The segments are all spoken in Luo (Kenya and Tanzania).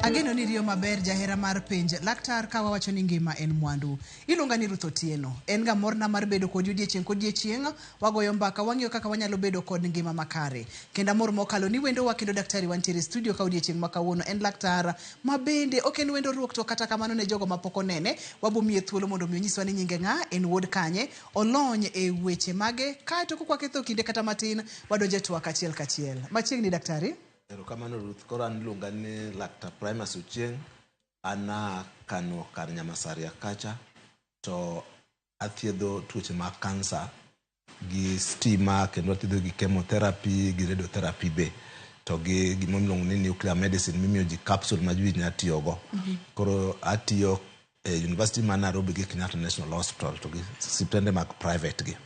Ageno ni riyo maber jahera mar penj laktar ka wawacho ni ngima en mwandu. Iluonga ni Ruth Otieno. En ga morna mar bedo kodi odiechieng' kodiechieng'. Wagoyo mbaka wang'iyo kaka wanyalo bedo kod ngima makare. Kendo amor mokalo ni wendowa kendo daktari wantiere e studio ka odiechieng' ma kawuono en laktar ma bende ok en wendo ruok to kata kamano ne jogo mapok onene wabo miye thuolo mondo mi onyiswa ni nyinge ng'a, en wuod kanye, olony e weche mage kaeto kok waketho kinde kata matin wadonjo e twak achiel kachiel. Machiegni daktari. Erokamano Ruth. Koro an iluonga ni Laktar Primus Ochieng. An aa Kano kar Nyamasaria kacha to athiedho tuoche mag kansa gi stima kendo athiedho gi chemotherapy gi radiotherapy be to gi gima iluongo ni nuclear medicine mimiyo ji capsule ma ji nyalo tiyogo. Koro atiyo e University ma Nairobi gi Kenyatta National Hospital to gi siptende mag private gi.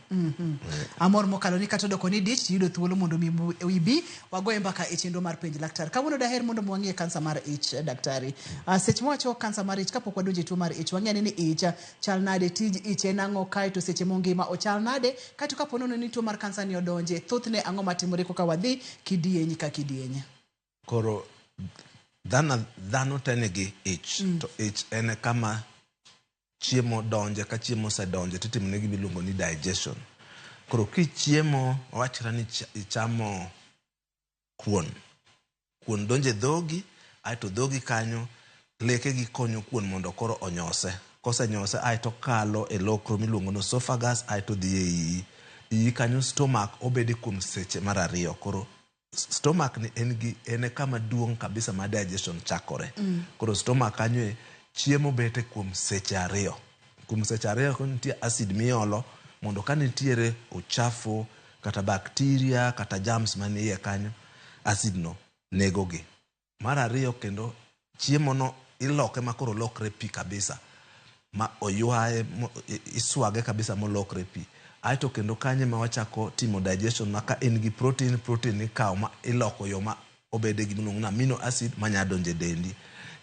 Amor mokalo ni kata odoko ni dich tiyudo thuolo mondo mi ibi wagoye mbaka e chenro mar penj laktar. Kawuono daher mondo mi wang'iye kansa mar ich daktari. Seche mwawacho kansa mar ich kapok wadonjo e tuo mar ich wang'e ane ni ich chal nade, tij ich en ang'o, kaeto seche mongima ochal nade, kaeto kapo nono ni tuo mar kansa ni odonje, thothne ang'o matimore koka wadhi kidieny ka kidieny. Koro dhano, dhano te nigi ich to ich en kama chiemo donje ka chiemo osedonjo titimo ne gima iluongo ni digestion. Koro kichiemo wawachre ni ichamo kuon, kuon donjo e dhogi aeto dhogi kanyo lekegi konyo kuon mondo koro onyose. Kosenyose aeto okalo e lokro miluongo ni esophagus aeto odhi e iyi. Iyi kanyo stomach obede kuom seche mar ariyo. Koro stomach ni en gi en e kama duong' kabisa ma digestion chakore. Koro stomach kanyo e chiemo bete kuom seche ariyo. Kuom seche ariyo koro nitie acid miolo mondo ka nitiere uchafu kata bacteria kata germs man iye kanyo, acid no nego gi. Mar ariyo kendo chiemo no iloke ma koro olokre pi kabisa ma oywaye iswage kabisa molokre pi. Aeto kendo kanyo ema wachako timo digestion ma ka in gi protein, protein ikawo ma iloko yo ma obede gima iluongo ni amino acid manya donjo e dendi.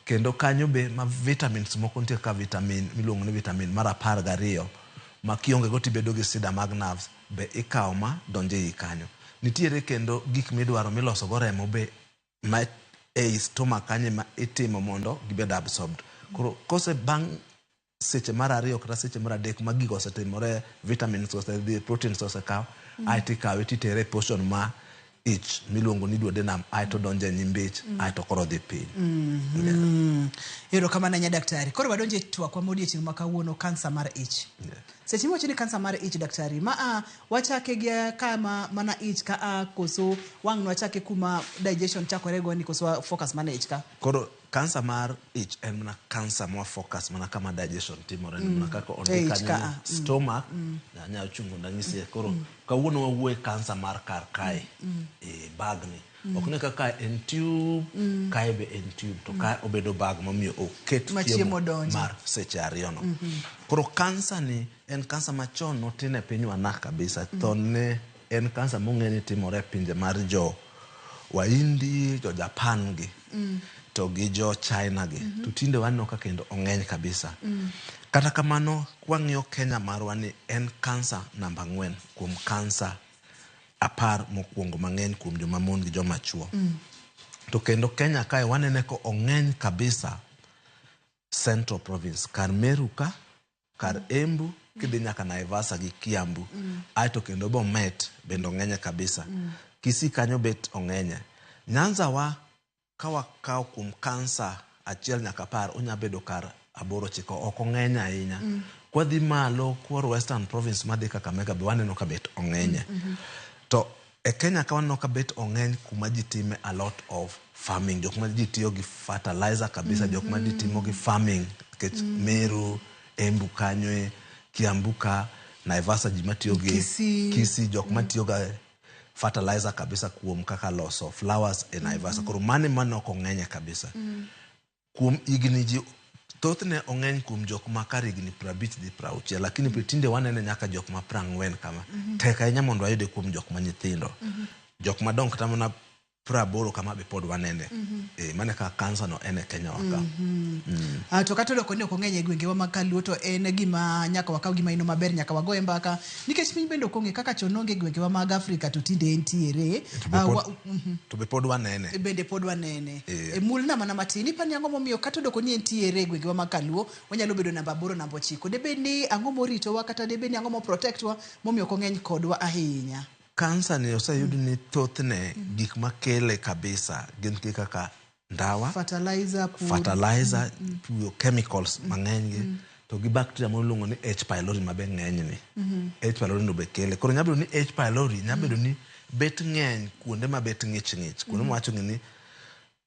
Kendo kanyo be ma vitamins moko nitie kaka vitamin miluongo ni vitamin mar 12 ma kionge go tibedo gi sida mag nerves be ikawo ma donjo ei kanyo. Nitiere kendo gik midwaro miloso go remo be ma ei stomach kanyo ema itimo mondo gibed absorbed. Koro kose bang' seche mar ariyo kata seche mar adek ma gigo osetimore, vitamins osedhi, proteins osekaw, aeto ikawe titere e portion ma ich miluongo ni duodenum aeto donjo e nyimbi ich aeto koro dhi piny. Erokamano ahinya daktari. Koro wadonjo e twakwa ma odiechieng' ma kawuono, kansa mar ich. Seche miwacho ni kansa mar ich daktari, ma a wachake gi kama mana ich ka a koso wang' nwachake kuma digestion chakore go ni koso wa focus mana e ich ka? Koro kansa mar ich en mana kansa mwa focus mana kama digestion timore ni mana kaka ondik E ich kanyo ka ni a. stomach anyalo chungo nanyisi koro kawuono wawuoye kansa mar kar kae e bag ni ok ni kaka en tube kae be en tube to kae obedo bag momiyo oket Ma chiemo donjo. mar seche ariyo no. Koro kansa ni en kansa machon notin e pinywa na kabisa to ne en kansa mong'e ni timore e pinje mar jo Wahindi, jo Japan gi to gi jo China gi to tinde waneno ka kendo ong'eny kabisa. Kata kamano kwang'iyo Kenya marwa ni en kansa namba 4 kuom kansa 10 mokwongo mang'eny kuom joma mon gi joma chuo. To kendo Kenya kae wanene ko ong'eny kabisa Central Province kar Meru ka, kar Embu kidhi nyaka Naivasha gi Kiambu. Aeto kendo Bomet bende ong'enye kabisa. Kisii kanyo bet ong'enye. Nyanza wa ka wakawo kuom kansa 1 nyaka 10 onya bedo kar 8 9 ok ong'eny ahinya. Kwadhi malo kor Western Province madhi Kakamega be waneno ka bet ong'enye. To e Kenya ka waneno ka bet ong'eny kuma ji time a lot of farming, jok ma ji tiyo gi fertilizer kabisa, jok ma ji timo gi farming nikech Meru, Embu kanyo, Kiambu ka, Naivasha ji matiyo gi Kisii. Kisii jok matiyo ga fertilizer kabisa kuom kaka loso flowers e Naivasha. Koro mano ema ne ok ong'enye kabisa. Kuom higni ji thothne ong'eny kuom jok ma kar higni 50 dhi 60 lakini tinde wanene nyaka jok ma 40 kama. Tek ahinya mondo wayude kuom jok ma nyithindo. Jok madongo kata mana 80 kama be pod wanene. Mano e kaka kansa no en e Kenya wa ka. To kata odoko ni ok ong'eny e gwengewa mag kaluo to en gima nyaka wakaw gi maino maber, nyaka wagoye mbaka nikech piny bende ok ong'e kaka chon noonge e gwengewa mag Afrika to tinde entiere. To be pod, to be pod wanene. Bende pod wanene. E mulna mana matin, ipani ang'o momiyo kata odoko ni entiere e gwengewa mag kaluo, wanyalo bedo namba 8 namba 9. Debed ni ang'o moritowa kata debed ni ang'o mo protect wa momiyo ok ong'eny kodwa ahinya? Kansa ni oseyud ni thothne gik makele kabisa gin kaka ndawa, fertilizer, pur, fertilizer, pur, chemicals mang'eny gi, to gi bacteria moluongo ni H pylori ma be ng'eny ni. H pylori no be kele. Koro nyalo bedo ni H pylori nyalo bedo ni bet ng'eny kuonde ma bet ng'ich ng'ich, kuonde ma wacho ni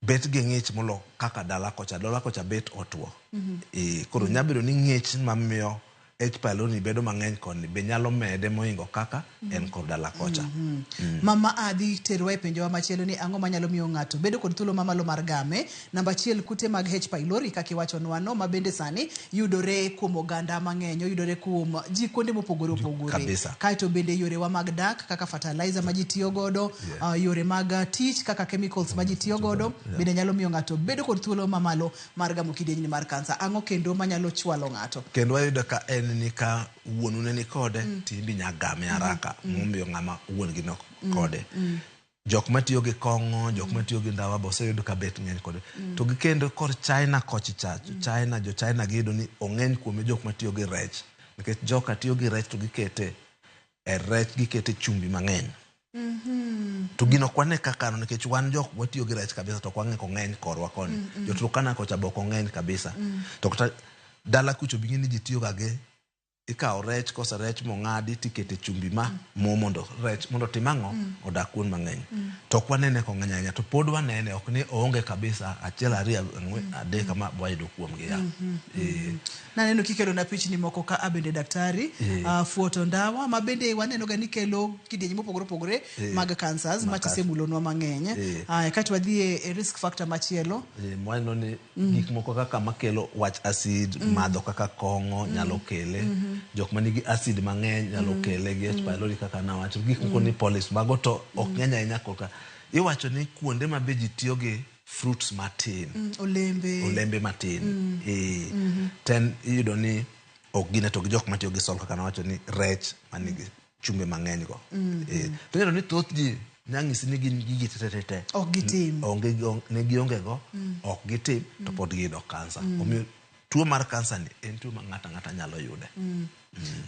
bet gi ng'ich molo kaka dala kocha, dala kocha bet otwo. Koro nyalo bedo ni ng'ich mamiyo H pylori bedo mang'eny koni be nyalo mede mohingo kaka en kod dala kocha. Mama adhi terwa e penjowa machielo ni ang'o manyalo miyo ng'ato bedo kod thuolo mamalo mar game. Namba 1, kute mag H pylori kaka iwachonwa no, ma bende sani yudore kuom oganda mang'eny, oyudore kuom ji kuonde mopogore opogore. Kaeto bende yorewa mag dak kaka fertilizer ma ji tiyo godo, yore mag tich kaka chemicals ma ji tiyo godo, bende nyalo miyo ng'ato bedo kod thuolo mamalo mar gamo kidieny mar kansa. Ang'o kendo manyalo chwalo ng'ato? Kendo wayudo ka en ni ka wuonu ne ni kode, to in be inya game haraka, momiyo ng'ama wuon gi nok kode. Jok matiyo gi kong'o, jok matiyo gi ndawa be oseyudo ka bet ng'eny kode. To gi kendo kor China kocha cha, China, jo China giyudo ni ong'eny kuome jok matiyo gi rech. Nikech joka tiyo gi rech to gikete e rech, gikete chumbi mang'eny. To gino ok wane kaka no, nikech wan jok watiyo gi rech kabisa to ok wang'e kong'eny korwa koni. Jo Turkana kocha be ok ong'eny kabisa. To kata dala kucho be ing'e ni ji tiyo ga gi ikawo rech, kose rech mong'adi tikete chumbi ma mo mondo rech mondo otim ang'o, odak kuon mang'eny. To ok wanene kong'eny ahinya, to pod wanene, ok ni oonge kabisa, 1 2 4 3 kama wayudo kuomgi ya. Naneno kikelo na pichni moko ka abende daktari, fuoto ndawa ma bende waneno ga ni kelo kidienje mopogore opogore mag cancers ma tisemulonwa mang'eny. Kaeto wadhi e risk factor machielo. Mwaneno ni gik moko kaka makelo wach acid, madho kaka kong'o nyalo kele, jok manigi acid mang'eny nyalo kele gi H pylori kaka nawacho, gik moko ni polyps mago to ok ng'eny ahinya korka. Iwacho ni kuonde ma be ji tiyo gi fruits matin, olembe matin, ten iyudo ni ok gine to gi jok matiyo gi salt kaka nawacho ni rech manigi chumbe mang'eny go. To iyudo ni thoth ji nyang'isi ni gin gigi te ok gitim, onge ne gionge go, ok gitim to pod giyudo kansa. Omiyo tuo mar kansa ni en tuo ma ng'ato ang'ata nyalo yude.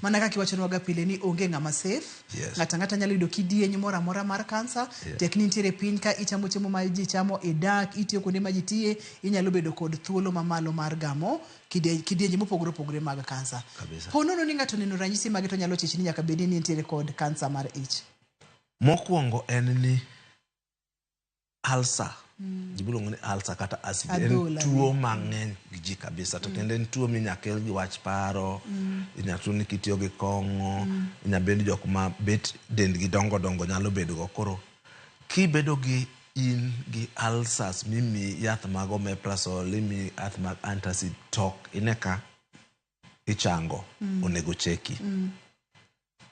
Mana kaka iwachonwa ga pile ni onge ng'ama safe. Ng'ato ang'ata nyalo yudo kidieny moro amora mar kansa. Tek ni nitiere piny ka ichamo chiemo ma ji chamo, idak, itiyo kuonde ma ji tiye, inyalo bedo kod thuolo mamalo mar gamo kidienje mopogore opogore mag kansa. Po nono ni ng'ato oneno ranyisi mage to nyalo chich ni nyaka bed ni nitiere kod kansa mar ich. Mokwongo en ni ulcer. Ji miluongo ni ulcer kata acid. En tuo mang'eny gi ji kabisa. To kendo en tuo minya kel gi wach paro, inya tuo ni kitiyo gi kong'o, inya bed jok ma bet dendgi dongo dongo nyalo bedo go. Koro kibedo gi in gi ulcers mimi yath mag omeprazole, imi yath mag antacid, tok ine ka ichango, onego cheki.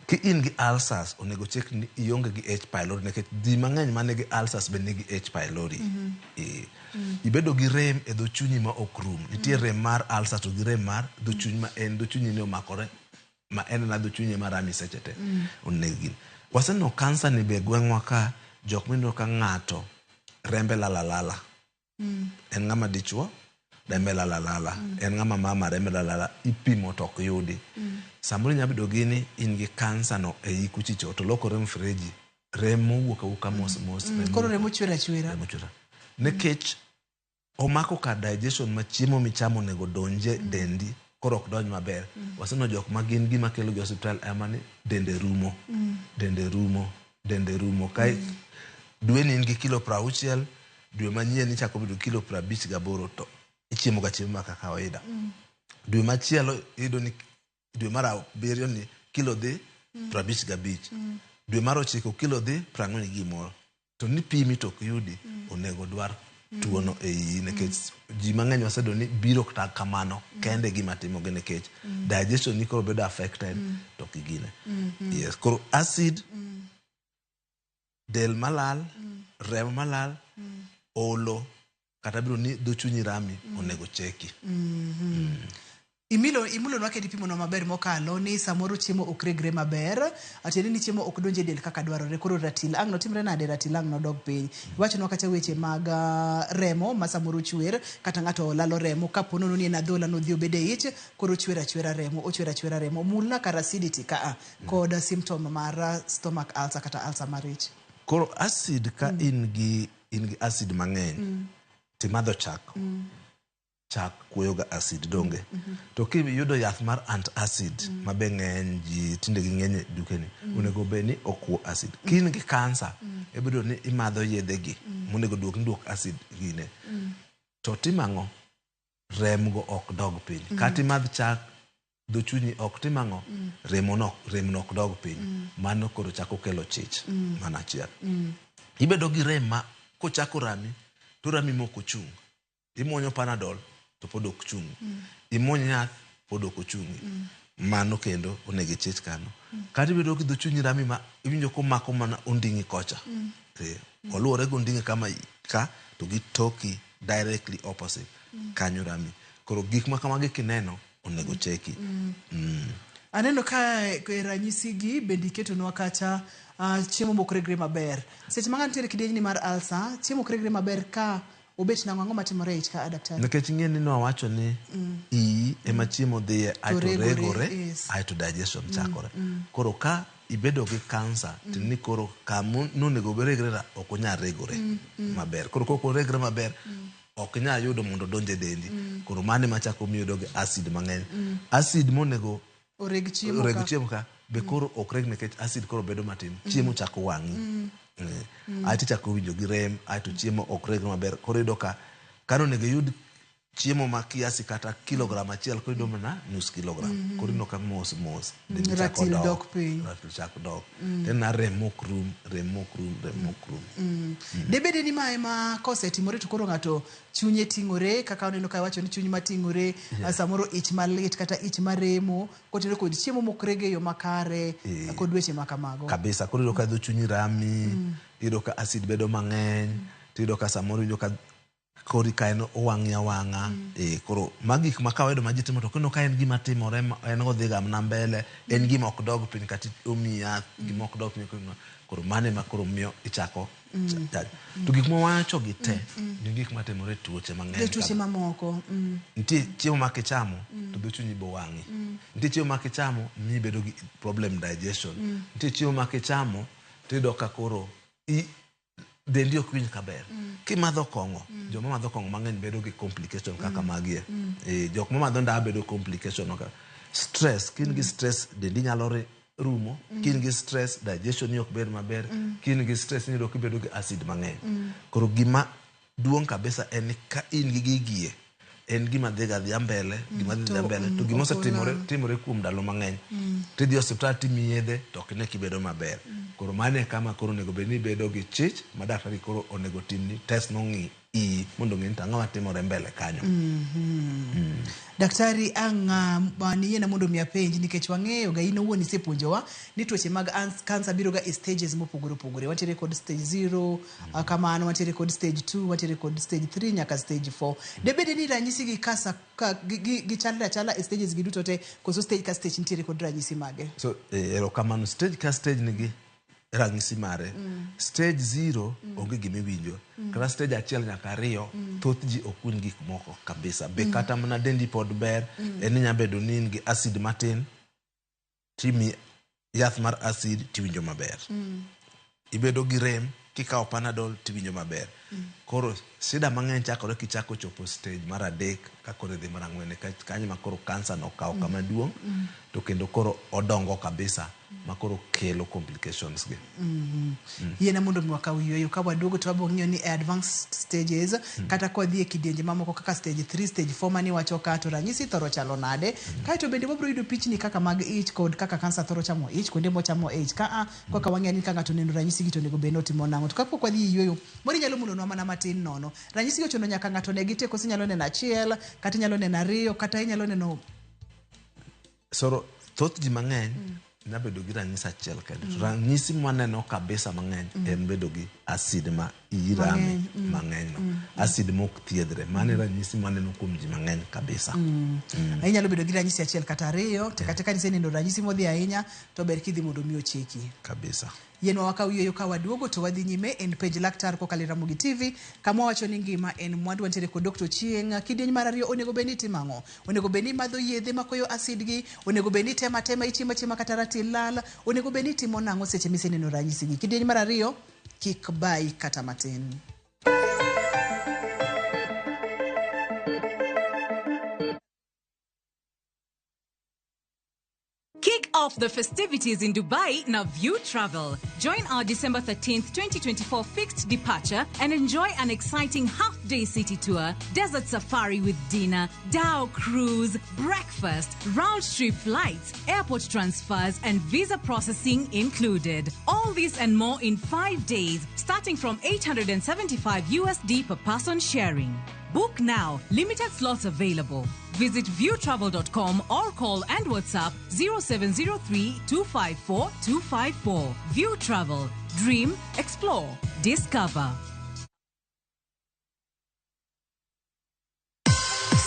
Ki in gi ulcers, onego chek ni ionge gi H pylori, nikech ji mang'eny manigi ulcers be nigi H pylori. Ibedo gi rem e dho chunyi ma ok rum. Nitie rem mar ulcer to gi rem mar dho chuny ma en dho chunyi ni omakore, ma en na dho chunyi ma rami seche te. Onego gin. Waseneno kansa ni be gweng'wa ka jok mineno ka ng'ato rembe lala lala. En ng'ama dichuo, rembe lala lala. En ng'ama mama rembe lala lala. Ipimo to ok yudi. Samoro inyalo bedo gi ni in gi kansa no e iyi kuchicho to lokore mfereji, remo wuok awuoka mos mos. Koro remo chwer achwera. Remo chwer. Nikech omako kar digestion ma chiemo michamo onego donje dendi, koro ok donj maber. Waseneno jok ma gin gima kelo gi osiptal ema ni dende rumo. Dende rumo, dende rumo. Kae dwe ni in gi kilo 60, dwe manyien ichako bedo kilo 58 to ichiemo ga chiemo ma kaka kawaida. Dwe machielo iyudo ni dwe mar 7 ni kilo dhi 55. Dwe mar 9 kilo dhi 40 gimoro. To ni pimi to ok yudi, onego dwar tuono e iyi, nikech ji mang'eny wasedo ni biro kata kamano kende gima timogi nikech digestion ni koro bedo affected to ok gine. Yes, koro acid, del malal, Remo malal, olo, kata biro ni dho chunyi rami, onego cheki. Imilo imulonwa kendo ipimonwa maber mokalo ni samoro chiemo ok regre maber, atiende ni chiemo ok donj e del kaka dwarore. Koro ratil ang' notimre nade? Ratil ang' nodog piny. Iwachonwa kata weche mag remo ma samoro chwer kata ng'ato lalo remo kapo nono ni en adhola nodhi obedo e ich, koro ochwer achwera remo, ochwer achwera remo. Mulna kar acidity ka a kod symptom mar stomach ulcer kata ulcer mar ich. Koro acid ka in gi in gi acid mang'eny timadho chak, chak kuoyo ga acid donge. To kiyudo yath mar antacid ma be ng'eny ji tinde ging'eny e dukeni, onego bed ni okuo acid. Ka in gi kansa, ibiro ni imadho yedhe gi monego duok ni duok acid gine. To timo ang'o? Remgo ok dog piny. Kata imadh chak, dho chunyi ok tim ang'o? Remo no, rem no ok dog piny. Mano koro chako kelo chich. Mano achiel. Ibedo gi rem ma kochako rami, to rami mok ochung'. Imuonyo Panadol to pod ok chung'. Imuony yath pod ok ochung'. Mano kendo onego ichich kanyo. Kata ibedo gi dho chunyi rami ma iwinjo komako mana onding'i kocha. Oluwore gi onding'i kama ka to gi toki directly opposite. Kanyo rami. Koro gik ma kamagi kineno onego cheki. Aneno ka e ranyisi gi bende iketonwa kata chiemo mok regre maber. Seche ma ng'ato nitiere kidieny ni mar ulcer, chiemo ok regre maber ka obet nang'o, ang'o matimore e ich ka daktari? Nikech ing'e ni nwawacho ni iyi ema chiemo dhiye aeto regore, regore, yes. aeto digestion chakore. Koro ka ibedo gi kansa, mm. ni koro kama nonego regre ra ok onyal regore maber. Koro kok oregre maber, ok inyal yudo mondo odonj e dendi. Koro mano ema chako miyo iyudo gi acid mang'eny. Acid monego oreg chiemo reg ka. Chiemo ka be koro ok reg nikech acid koro bedo matin, chiemo chako wang'i. Aeto ichako winjo gi rem, aeto chiemo ok regre maber. Koro iyudo ka kane onego iyud chiemo ma kiasi kata kilogram achiel, koro iyudo mana nus kilogram. Koro ineno ka mos mos dendi chako Ratil dok, dok piny. Ratil chako dok. Tena rem ok rum, rem ok rum, rem ok rum. Debede ni mae ma kosetimore to koro ng'ato chunye ting'ore kaka oneno ka iwacho ni chuny mating'ore, samoro ich malit kata ich maremo kotenore kod chiemo mok rege e yo makare kod weche ma kamago. Kabisa. Koro iyudo ka dho chunyi rami, iyudo ka acid bedo mang'eny, tiyudo ka samoro iyudo ka kori ka en owang'i awang'a. Koro magi gik ma kawaida ma ji timo, to kineno ka en gima timore en odhi ga mana mbele, en gima ok dog piny kata omiyi yath, gima ok dog piny. Koro mano ema koro miyo ichako to gik mwawacho gi te gin gik matimore e tuoche mang'eny. E tuoche mamoko. Nitie chiemo ma kichamo to dho chunyi bo wang'i. Nitie chiemo ma kichamo miyi bedo gi problem digestion. Nitie chiemo ma kichamo tiyudo ka koro dendi ok winj kaber. Kimadho kong'o, joma madho kong'o mang'eny bedo gi complication kaka magi e. Jok mamadho ndawa bedo complication kaka stress. Ka in gi stress, dendi nyalo rumo. Ka in gi stress, digestion ni ok bed maber. Ka in gi stress, iyudo kibedo gi acid mang'eny. Koro gima duong' kabisa en ni ka in gi gigie, en gima dhi ga dhiya mbele, gima dhi dhiya mbele, to gima osetimore timore kuom ndalo mang'eny. Tidhi e osiptal timiyi yedhe to ok ine kibedo maber. Koro mano e kama koro onego bed ni ibedo gi chich ma daktari koro onego timni test mong'i iyi mondo ong'e ni to ang'o matimore mbele kanyo. Daktari ang' niyiena mondo mi apenj nikech wang'eyo ga in owuon isepuonjowa ni tuoche mag kansa biro ga e stages mopogore opogore. Wantiere kod stage 0, kamano wantiere kod stage 2, wantiere kod stage 3 nyaka stage 4. Debede ni ranyisi gi kasa ka gi chalre achala e stages gi duto te, koso stage ka stage nitiere kod ranyisi mage? So, erokamano. Stage ka stage nigi ranyisi mare. Stage 0 onge gima iwinjo. Kata stage 1 nyaka 2, thoth ji ok winj gik moko kabisa. Be kata mana dendi pod ber, en inya bedo ni in gi acid matin, timi yath mar acid tiwinjo maber. Ibedo gi rem, kikawo Panadol tiwinjo maber. Koro shida mang'eny chakore kichako chopo stage mar 3 ka koro idhi mar 4, kanyo ma koro kansa no okawo kama duong', to kendo koro odongo kabisa ma koro kelo complications gi. Yiena mondo mi wakaw yueyo, ka waduogo to wabiro ng'iyo ni e advanced stages, kata ka wadhi e kidienje mamoko kaka stage 3, stage 4 mani wacho ka to ranyisi thoro chalo nade. Kaeto bende wabiro yudo pichni kaka mag ich kod kaka kansa thoro chamo ich, kuonde mochamo ich ka a, kaka wang'eyo ni ka ng'ato oneno ranyisi gi to onego bed ni otimo nang'o. To kapok wadhi e yueyo, moro inyalo mulonwa mana matin nono. Ranyisi gi ochuno nyaka ng'ato negi te, koso inyalo neno achiel, kata inyalo neno ariyo, kata inyalo neno. Soro, thoth ji mang'eny nyalo bedo gi ranyisi achiel kende. To ranyisi mwaneno kabisa mang'eny en bedo gi acid ma iyi rami mang'eny no. Acid mok thiedhre. Mano e ranyisi maneno kuom ji mang'eny kabisa. Inyalo bedo gi ranyisi achiel kata ariyo, to kata ka iseneno ranyisi modhi ahinya, to ber kidhi mondo mi ocheki. Kabisa. Yienwa wakaw yueyo ka waduogo to wadhi nyime en penj laktar kokalo e Ramogi TV kama wawacho ni ngima en mwandu. Wantiere kod Dr. Ochieng'. Kidieny mar ariyo onego bed ni itimo ang'o? Onego bed ni imadho yedhe makoyo acid gi? Onego bed ni itemo atema ichiemo achiema kata ratil lal? Onego bed ni itimo nang'o seche miseneno ranyisi gi? Kidieny mar ariyo kik bayi kata matin. Kick off the festivities in Dubai now View Travel. Join our December 13th, 2024 fixed departure and enjoy an exciting half-day city tour, desert safari with dinner, dhow cruise, breakfast, round trip flights, airport transfers, and visa processing included. All this and more in 5 days, starting from 875 USD per person sharing. Book now. Limited slots available. Visit viewtravel.com or call and WhatsApp 0703 254 254. View Travel. Dream, explore, discover.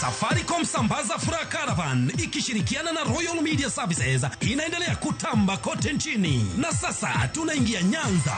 Safaricom Sambaza Furaha Caravan ikishirikiana na Royal Media Services inaendelea kutamba kote nchini, na sasa tunaingia Nyanza.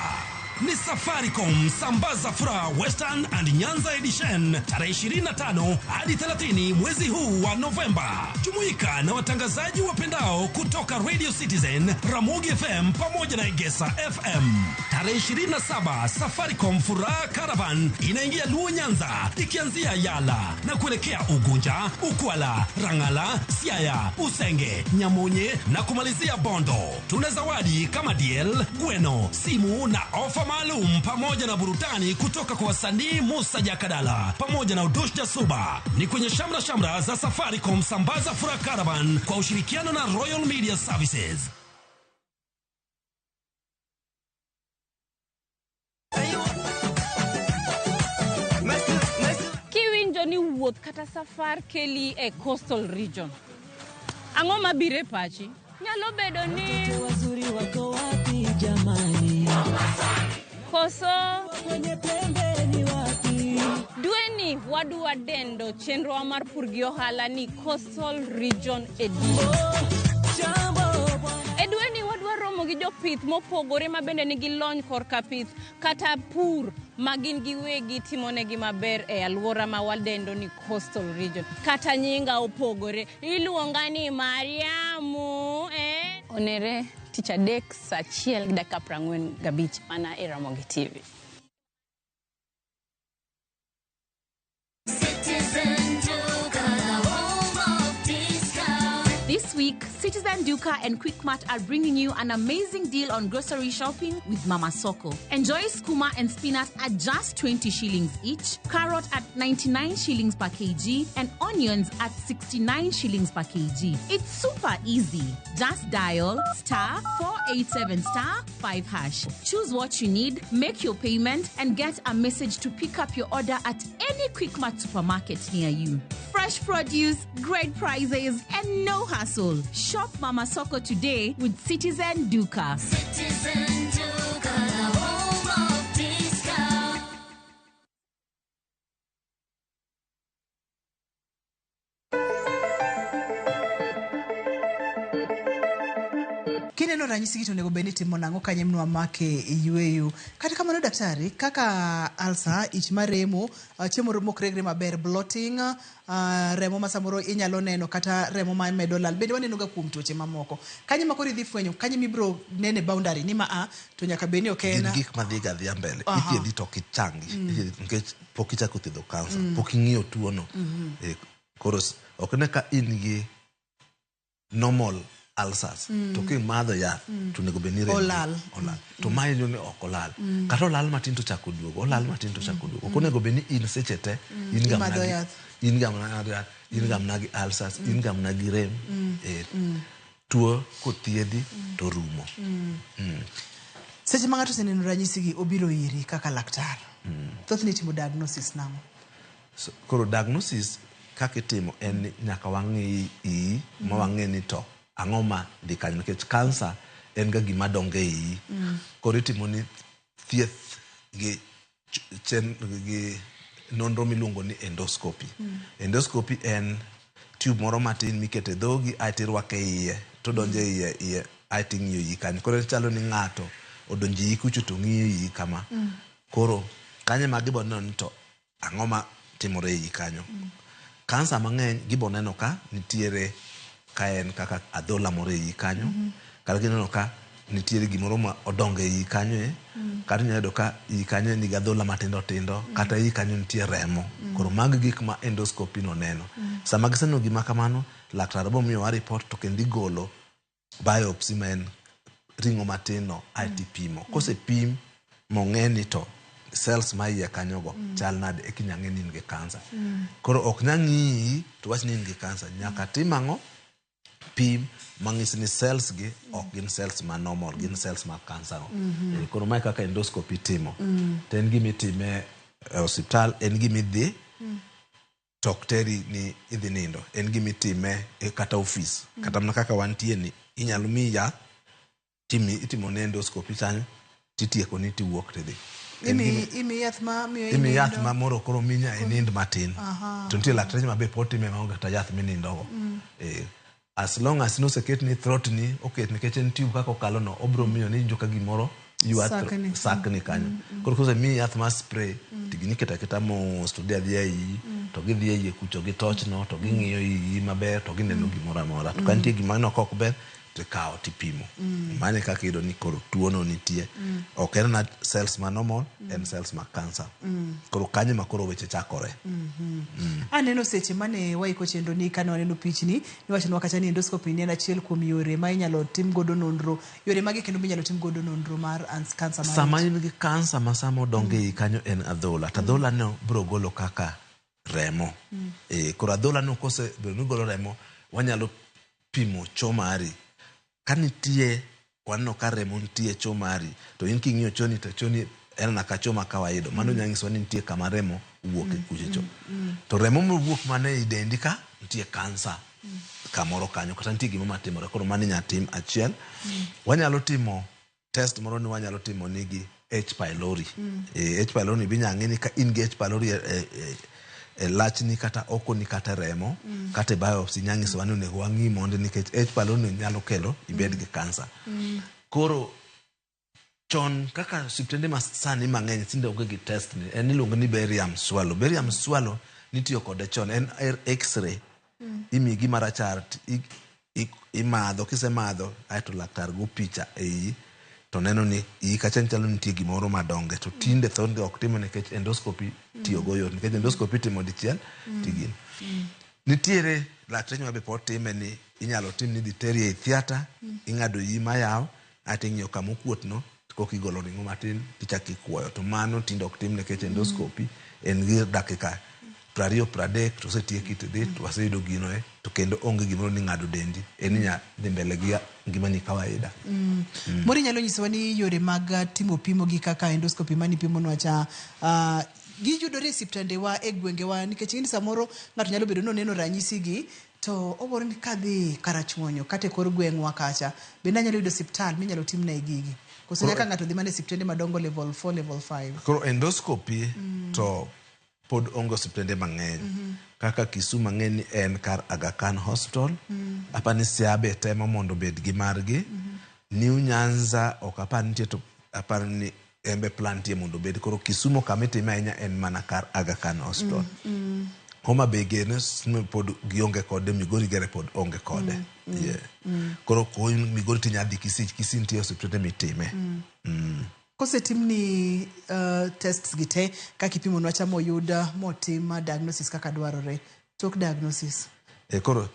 Ni Safaricom Sambaza Furaha Western and Nyanza Edition tarehe 25 hadi 30 mwezi huu wa Novemba. Jumuika na watangazaji wapendao kutoka Radio Citizen, Ramogi FM pamoja na Egesa FM. Tarehe 27 Safaricom Furaha Caravan inaingia Luo Nyanza ikianzia Yala na kuelekea Ugunja, Ukwala, Rangala, Siaya, Usenge, Nyamonye na kumalizia Bondo. Tuna zawadi kama DL, Gweno, simu na ofa maalum pamoja na burudani kutoka kwa wasanii Musa Jakadala pamoja na Udush Jasuba. Ni kwenye shamra shamra za Safaricom Sambaza Furaha Caravan kwa ushirikiano na Royal Media Services. Kiwinjo ni wuoth kata safar keli e coastal region, ang'o mabiro e pachi? Nyalo bedo ni wazuri wako wapi jamani? Koso Kwenye pembe ni wapi? Dweni wadwa dendo chenrowa mar pur gi ohala ni Coastal Region Edition. Jambo bwana. E dweni wadwa romo gi jopith mopogore ma bende nigi lony korka pith kata pur ma gin giwegi timonegi maber e alwora ma wadendo ni Coastal Region. Kata nyinga opogore, iluonga ni Mariamu, eh? Onere tich adek saa achiel gi dakika 45 mana e Ramogi TV. Citizen Duka, the home of discount. This week, Citizen Duka and Quickmart are bringing you an amazing deal on grocery shopping with Mama Soko. Enjoy skuma and spinach at just 20 shillings each, carrot at 99 shillings per kg, and onions at 69 shillings per kg. It's super easy. Just dial star 487 star 5 hash. Choose what you need, make your payment, and get a message to pick up your order at any Quickmart supermarket near you. Fresh produce, great prices, and no hassle. Shop Mama Soko today with Citizen Duka. Citizen Duka, the home of discount. Kineno ranyisi gi to onego bed ni itimo nang'o ka nyimnwa make yueyo. Kata kamano daktari, kaka ulcer, ich maremo, chiemo mok regre maber, bloating, remo ma samoro inyalo neno kata remo ma medo lal. Bende waneno ga kuom tuoche mamoko. Kanye ma koro idhi fwenyo, kanye mibiro nene boundary ni ma a to nyaka bed ni ok en Gin gik madhi ga dhiya mbele. Ithiedhi to ok ichangi. Ithiedhi nikech pok ichako thiedho kansa, pok ing'iyo tuono. Koro ok ne ka in gi normal ulcers to kimadho yath to onego bed ni rem Olal. olal. To mae ni ok olal. Kata olal matin to chako duogo, olal matin to chako duogo. Ok onego bed ni in seche te in ga mana Imadho gi yath. in ga mana gi yath, in ga mana gi ulcers, in ga mana gi rem. Tuo kothiedhi to rumo. Seche ma ng'ato oseneno ranyisi gi obiro iri kaka laktar. Thothne itimo diagnosis nang'o? So, koro diagnosis kaka itimo en ni nyaka wang'i iyi ma wang'e ni to ang'o ma dhi kanyo nikech kansa en ga gima dongo e iyi. Koro itimo ni thieth gi chen gi nonro miluongo ni endoscopy. Endoscopy en tube moro matin mikete dhogi aeto irwake iye to donjo e iye iye aeto ing'iyo iyi kanyo. Koro chalo ni ng'ato odonjo iyi kucho to ng'iyo iyi kama. Koro kanyo ema gibo neno ni to ang'o ma timore e iyi kanyo. Kansa mang'eny gibo neno ka nitiere ka en kaka adhola moro e iyi kanyo. Kata gineno ka nitiere gimoro ma odongo e iyi kanyo e. Kata inyalo yudo ka iyi kanyo nigi adhola matindo tindo. Kata iyi kanyo nitie remo. Koro mago gik ma endoscopy no neno. Sama giseneno gima kamano, laktar bo miyowa report to kendo igolo biopsy ma en ring'o matin no aeto ipimo. Kosepim mong'e ni to cells ma iye kanyogo chal nade eka inya ng'e ni in gi kansa. Koro ok nya ng'iyi to wach ni in gi kansa. Nyaka tim ang'o? Pim mang'isi ni cells gi ok gin cells ma normal, gin cells mag kansa go. Koro mae kaka endoscopy itimo. To en gima itime e osiptal, en gima idhi to ok teri ni idhi nindo. En gima itime e kata ofis. Kata mana kaka wantie ni, inyalo miyi yath, itimo ne endoscopy kanyo, titieko ni tiwuok tidhi. Imi yath ma miyo imi yath ma moro koro minya inind matin. To nitie lakteche ma be pod time maonge kata yath minindogo. As long as noseket ni throat ni oket nikech en tube kaka okalo no obiro miyo ni iwinjo ka gimoro ywa Sakni. Sakni kanyo. Koro kosemiyi yath mar spray to gini iketo aketa mos to dhi adhiya iyi to gidhi e iye kucho gi torch no to ging'iyo iyi maber to gineno gimoro amora. To ka nitie gima ineno ka ok ber to ikawo tipimo. Mano e kaka iyudo ni koro tuo no nitie. Ok en na cells ma normal, en cells ma cancer. Koro kanyo ema koro weche chakore. Aneno seche mane waiko chenro ni kane waneno pichni, niwachonwa kacha ni endoscopy ni en achiel kuom yore ma inyalo tim godo nonro. Yore mage kendo minyalo tim godo nonro mar kansa mar Sama in gi kansa ma sama odongo e iyi kanyo en adhola. To adhola no biro golo kaka remo. Koro adhola no kosebedo ni golo remo, wanyalo pimo cho mari. Ka nitie, waneno ka remo nitie e cho mari, to in king'iyo choni to choni en mana ka cho ma kawaida. Mano nyalo nyisowa ni nitie kama remo wuok e kucho cho. To remo mowuok mana ei dendi ka, nitie kansa kamoro kanyo, kata nitie gima matimore. Koro mano inyalo tim achiel. Wanyalo timo test moro ni wanyalo timo nigi H. pylori. H. pylori be inyalo ng'e ni ka in gi H. pylori e lachni kata okoni kata remo kata e biopsy nyalo nyisowa ni onego wang'i mondi nikech H. pylori nyalo kelo ibed gi kansa. Koro chon kaka osiptende ma sani mang'eny tinde onge gi test ni en iluongo ni barium swallow. Barium swallow nitiyo kode chon en x-ray. Imiyi gima rachar imadho kisemadho aeto laktar go picha e iyi to neno ni iyi kacha chalo nitie gimoro madonge to tinde thothgi ok time nikech endoscopy tiyo go yot nikech endoscopy itimo dichiel tigin. Nitiere lakteche ma be pod time ni inyalo tim ni idhi teri ei theatre ing'ado iyi mayaw aeto ing'iyo kama okuot no koka igolo ring'o matin tichako ikuoyo to mano tinde ok tim nikech endoscopy en gi dakika 20 30 to osetieki tidhi to waseyudo gino e to kendo onge gimoro ni ng'ado dendi en inya dhi mbele gi ngimani kawaida. Moro inyalo nyisowa ni yore mag timo pimo gi kaka endoscopy mane ipimonwa cha giyudore e osiptandewa e gwengewa nikech ing'eni samoro ng'ato nyalo bedo ni oneno ranyisi gi to owuoro ni kadhi Karachuonyo kata e kor gweng'wa kacha bende anyalo yudo osiptal minyalo timne gigi koso nyaka ng'ato dhi mana e osiptende madongo level 4 level 5. Koro endoscopy to pod onge osiptende mang'eny kaka Kisumu ang'e ni en kar Aga Khan Hospital. Apar ni Siaya be temo mondo obed gi margi. New Nyanza ok apar nitie to apar ni en be plan nitie mondo obed. Koro Kisumu kama itime ahinya en mana kar Aga Khan Hospital. Homa Bay gene pod gionge kode, Migori gere pod onge kode. Yeah. Koro ko Migori tinya dhi Kisii, Kisii nitie osiptende mitime. Kosetimni tests gi te kaka ipimonwa cha moyud motim diagnosis kaka dwarore. Tok diagnosis. Koro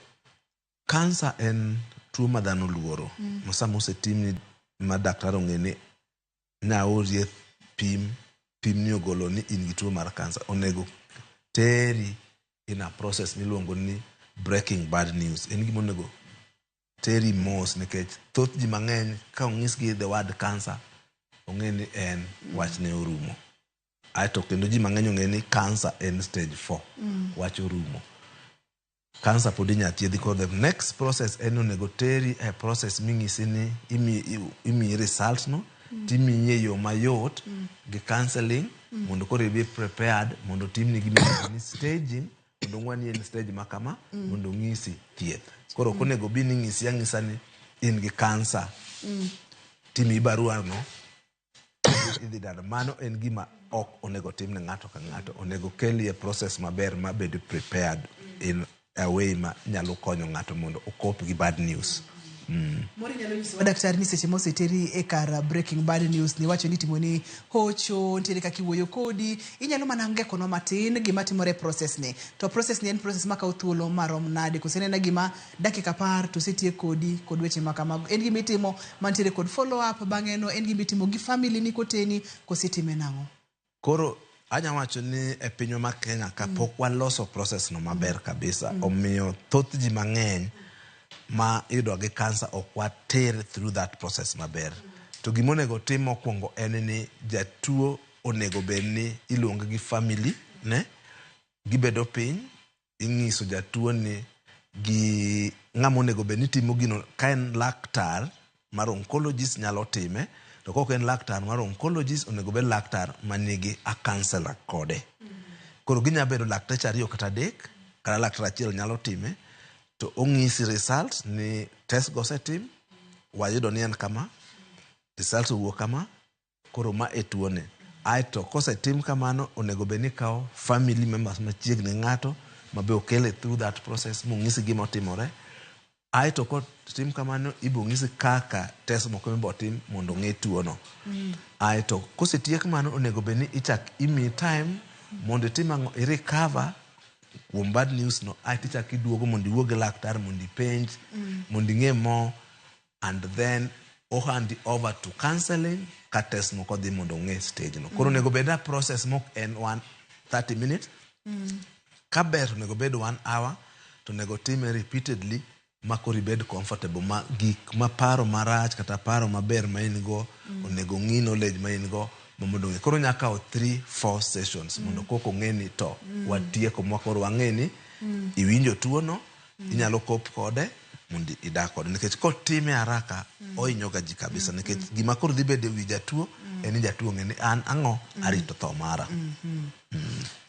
kansa en tuo ma dhano luoro. Ma sama osetimni ma daktari ong'e ni naorie pim, pim ni ogolo ni in gi tuo mar kansa, onego teri in a process miluongo ni breaking bad news. En gima onego teri mos nikech thoth ji mang'eny ka onyisgi the word cancer, ong'e ni en wach ne orumo. Aeto kendo ji mang'eny ong'e ni cancer en stage 4, wach orumo. Cancer pod inyalo thiedhi. Koro the next process en onego teri e process ming'isi ni imiyi result no, timiyi e yo mayot gi counseling. Mondo koro ibe prepared mondo timni gima iluongo ni staging, mondo ong'wa ni en stage ma kama, mondo ong'isi thieth. Koro ok onego bi ni ng'isi ang'isa ni in gi kansa, timiyi barua no idhi dala. Mano en gima ok onego tim ne ng'ato ka ng'ato. Onego kelie process maber ma bed prepared in a way ma nyalo konyo ng'ato mondo okop gi bad news. Moro inyalo nyisowa, daktari, ni seche moseteri e kar breaking bad news ni wacho ni itimo ni hocho, nitiere kaka iwuoyo kodi, inyalo mana ngekonwa matin gima timore e process ni. To process ni en process makawo thuolo marom nade? Koso en ena gima dakika 10 to osetiek kodi kod weche ma kamago? En gima itimo mantiere kod follow up bang'e no, en gima itimo gi family ni koteni, koso itime nang'o? Koro anya wacho ni e pinywa ma Kenya ka pok waloso process no maber kabisa. Omiyo thoth ji mang'eny ma iyudo gi kansa ok water through that process maber. To gima onego tim mokwongo en ni jatuo onego bed ni iluonge gi family ne, gibedo piny, ing'iso jatuo ni gi ng'ama onego bed ni timo gino. Ka en laktar mar oncologist nyalo time, to kok en laktar mar oncologist, onego bed laktar manigi a counselor kode. Koro ginya bedo lakteche ariyo kata adek, kata laktar achiel nyalo time, to ong'isi results ni test go osetim, wayudo ni en kama, results owuok kama, koro ma e tuone. Aeto kosetim kamano, onego bed ni ikawo family members machiegni ng'ato mabe okele through that process mong'isi gima otimore. Aeto kotim kamano, ibo ng'isi kaka test moko mibo tim mondo ong'e tuono. Aeto kosetiek mano, onego bed ni ichak imiyi time mondo itim ang'o, i recover kuom bad news no. Aeto ichak iduogo mondo iwuo gi laktar, mondo ipenj, mondo ing'e more, and then o hand over to counseling ka test moko dhi mondo ong'e stage no. Koro onego bed na process mok en one 30 minutes. Ka ber to onego bed one hour, to onego time repeatedly ma koro ibed comfortable ma gik ma paro marach kata paro maber ma in go, onego ng'i knowledge ma in go ma mondo ong'e. Koro nya kawo 3 4 sessions mondo koko ong'e ni to watieko ma koro wang'e ni iwinjo tuo no, inyalo cope kode mondo idak kode, nikech kotime haraka ohinyo ga ji kabisa, nikech gima koro dhi bedo e wi jatuo en ni jatuo ong'e ni an ang'o arito tho mara.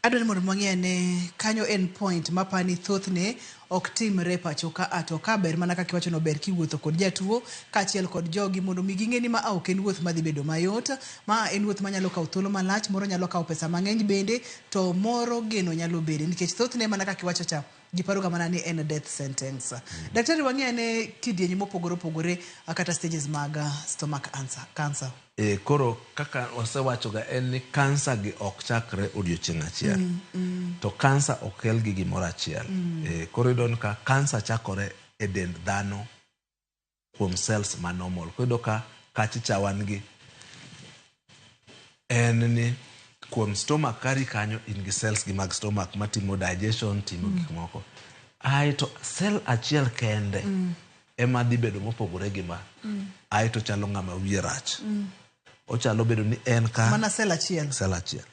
Adwaro ni mondo wang'e ane kanyo en point mapani thothne ok timre pacho ka a, to ka ber mana kaka iwacho no, ber kiwuotho kod jatuo kaachiel kod jogi mondo mi ging'e ni ma a ok en wuoth madhi bedo mayot, ma en wuoth manyalo kawo thuolo malach, moro nyalo kawo pesa mang'eny bende, to moro geno nyalo bede, nikech thothne mana kaka iwacho cha, ji paro ga mana ni en death sentence. Daktari, wang'e ane kidienje mopogore opogore kata stages mag stomach cancer. E, koro kaka wasewachoga en ni kansa gi ok chakre odiochieng' achiel, to kansa ok kel gi gimoro achiel. E, koro iyudo ni ka kansa chakore e dend dhano kuom cells ma normal. Koro iyudo ka kachicha wan gi en ni kuom stomach kari kanyo in gi cells gi mag stomach matimo digestion, timo gik moko. Aeto cell achiel kende ema dhi bedo mopogore gi ma. Aeto chalo ng'ama wiye rach. Ochalo bedo ni en ka mana cell achiel. Cell achiel.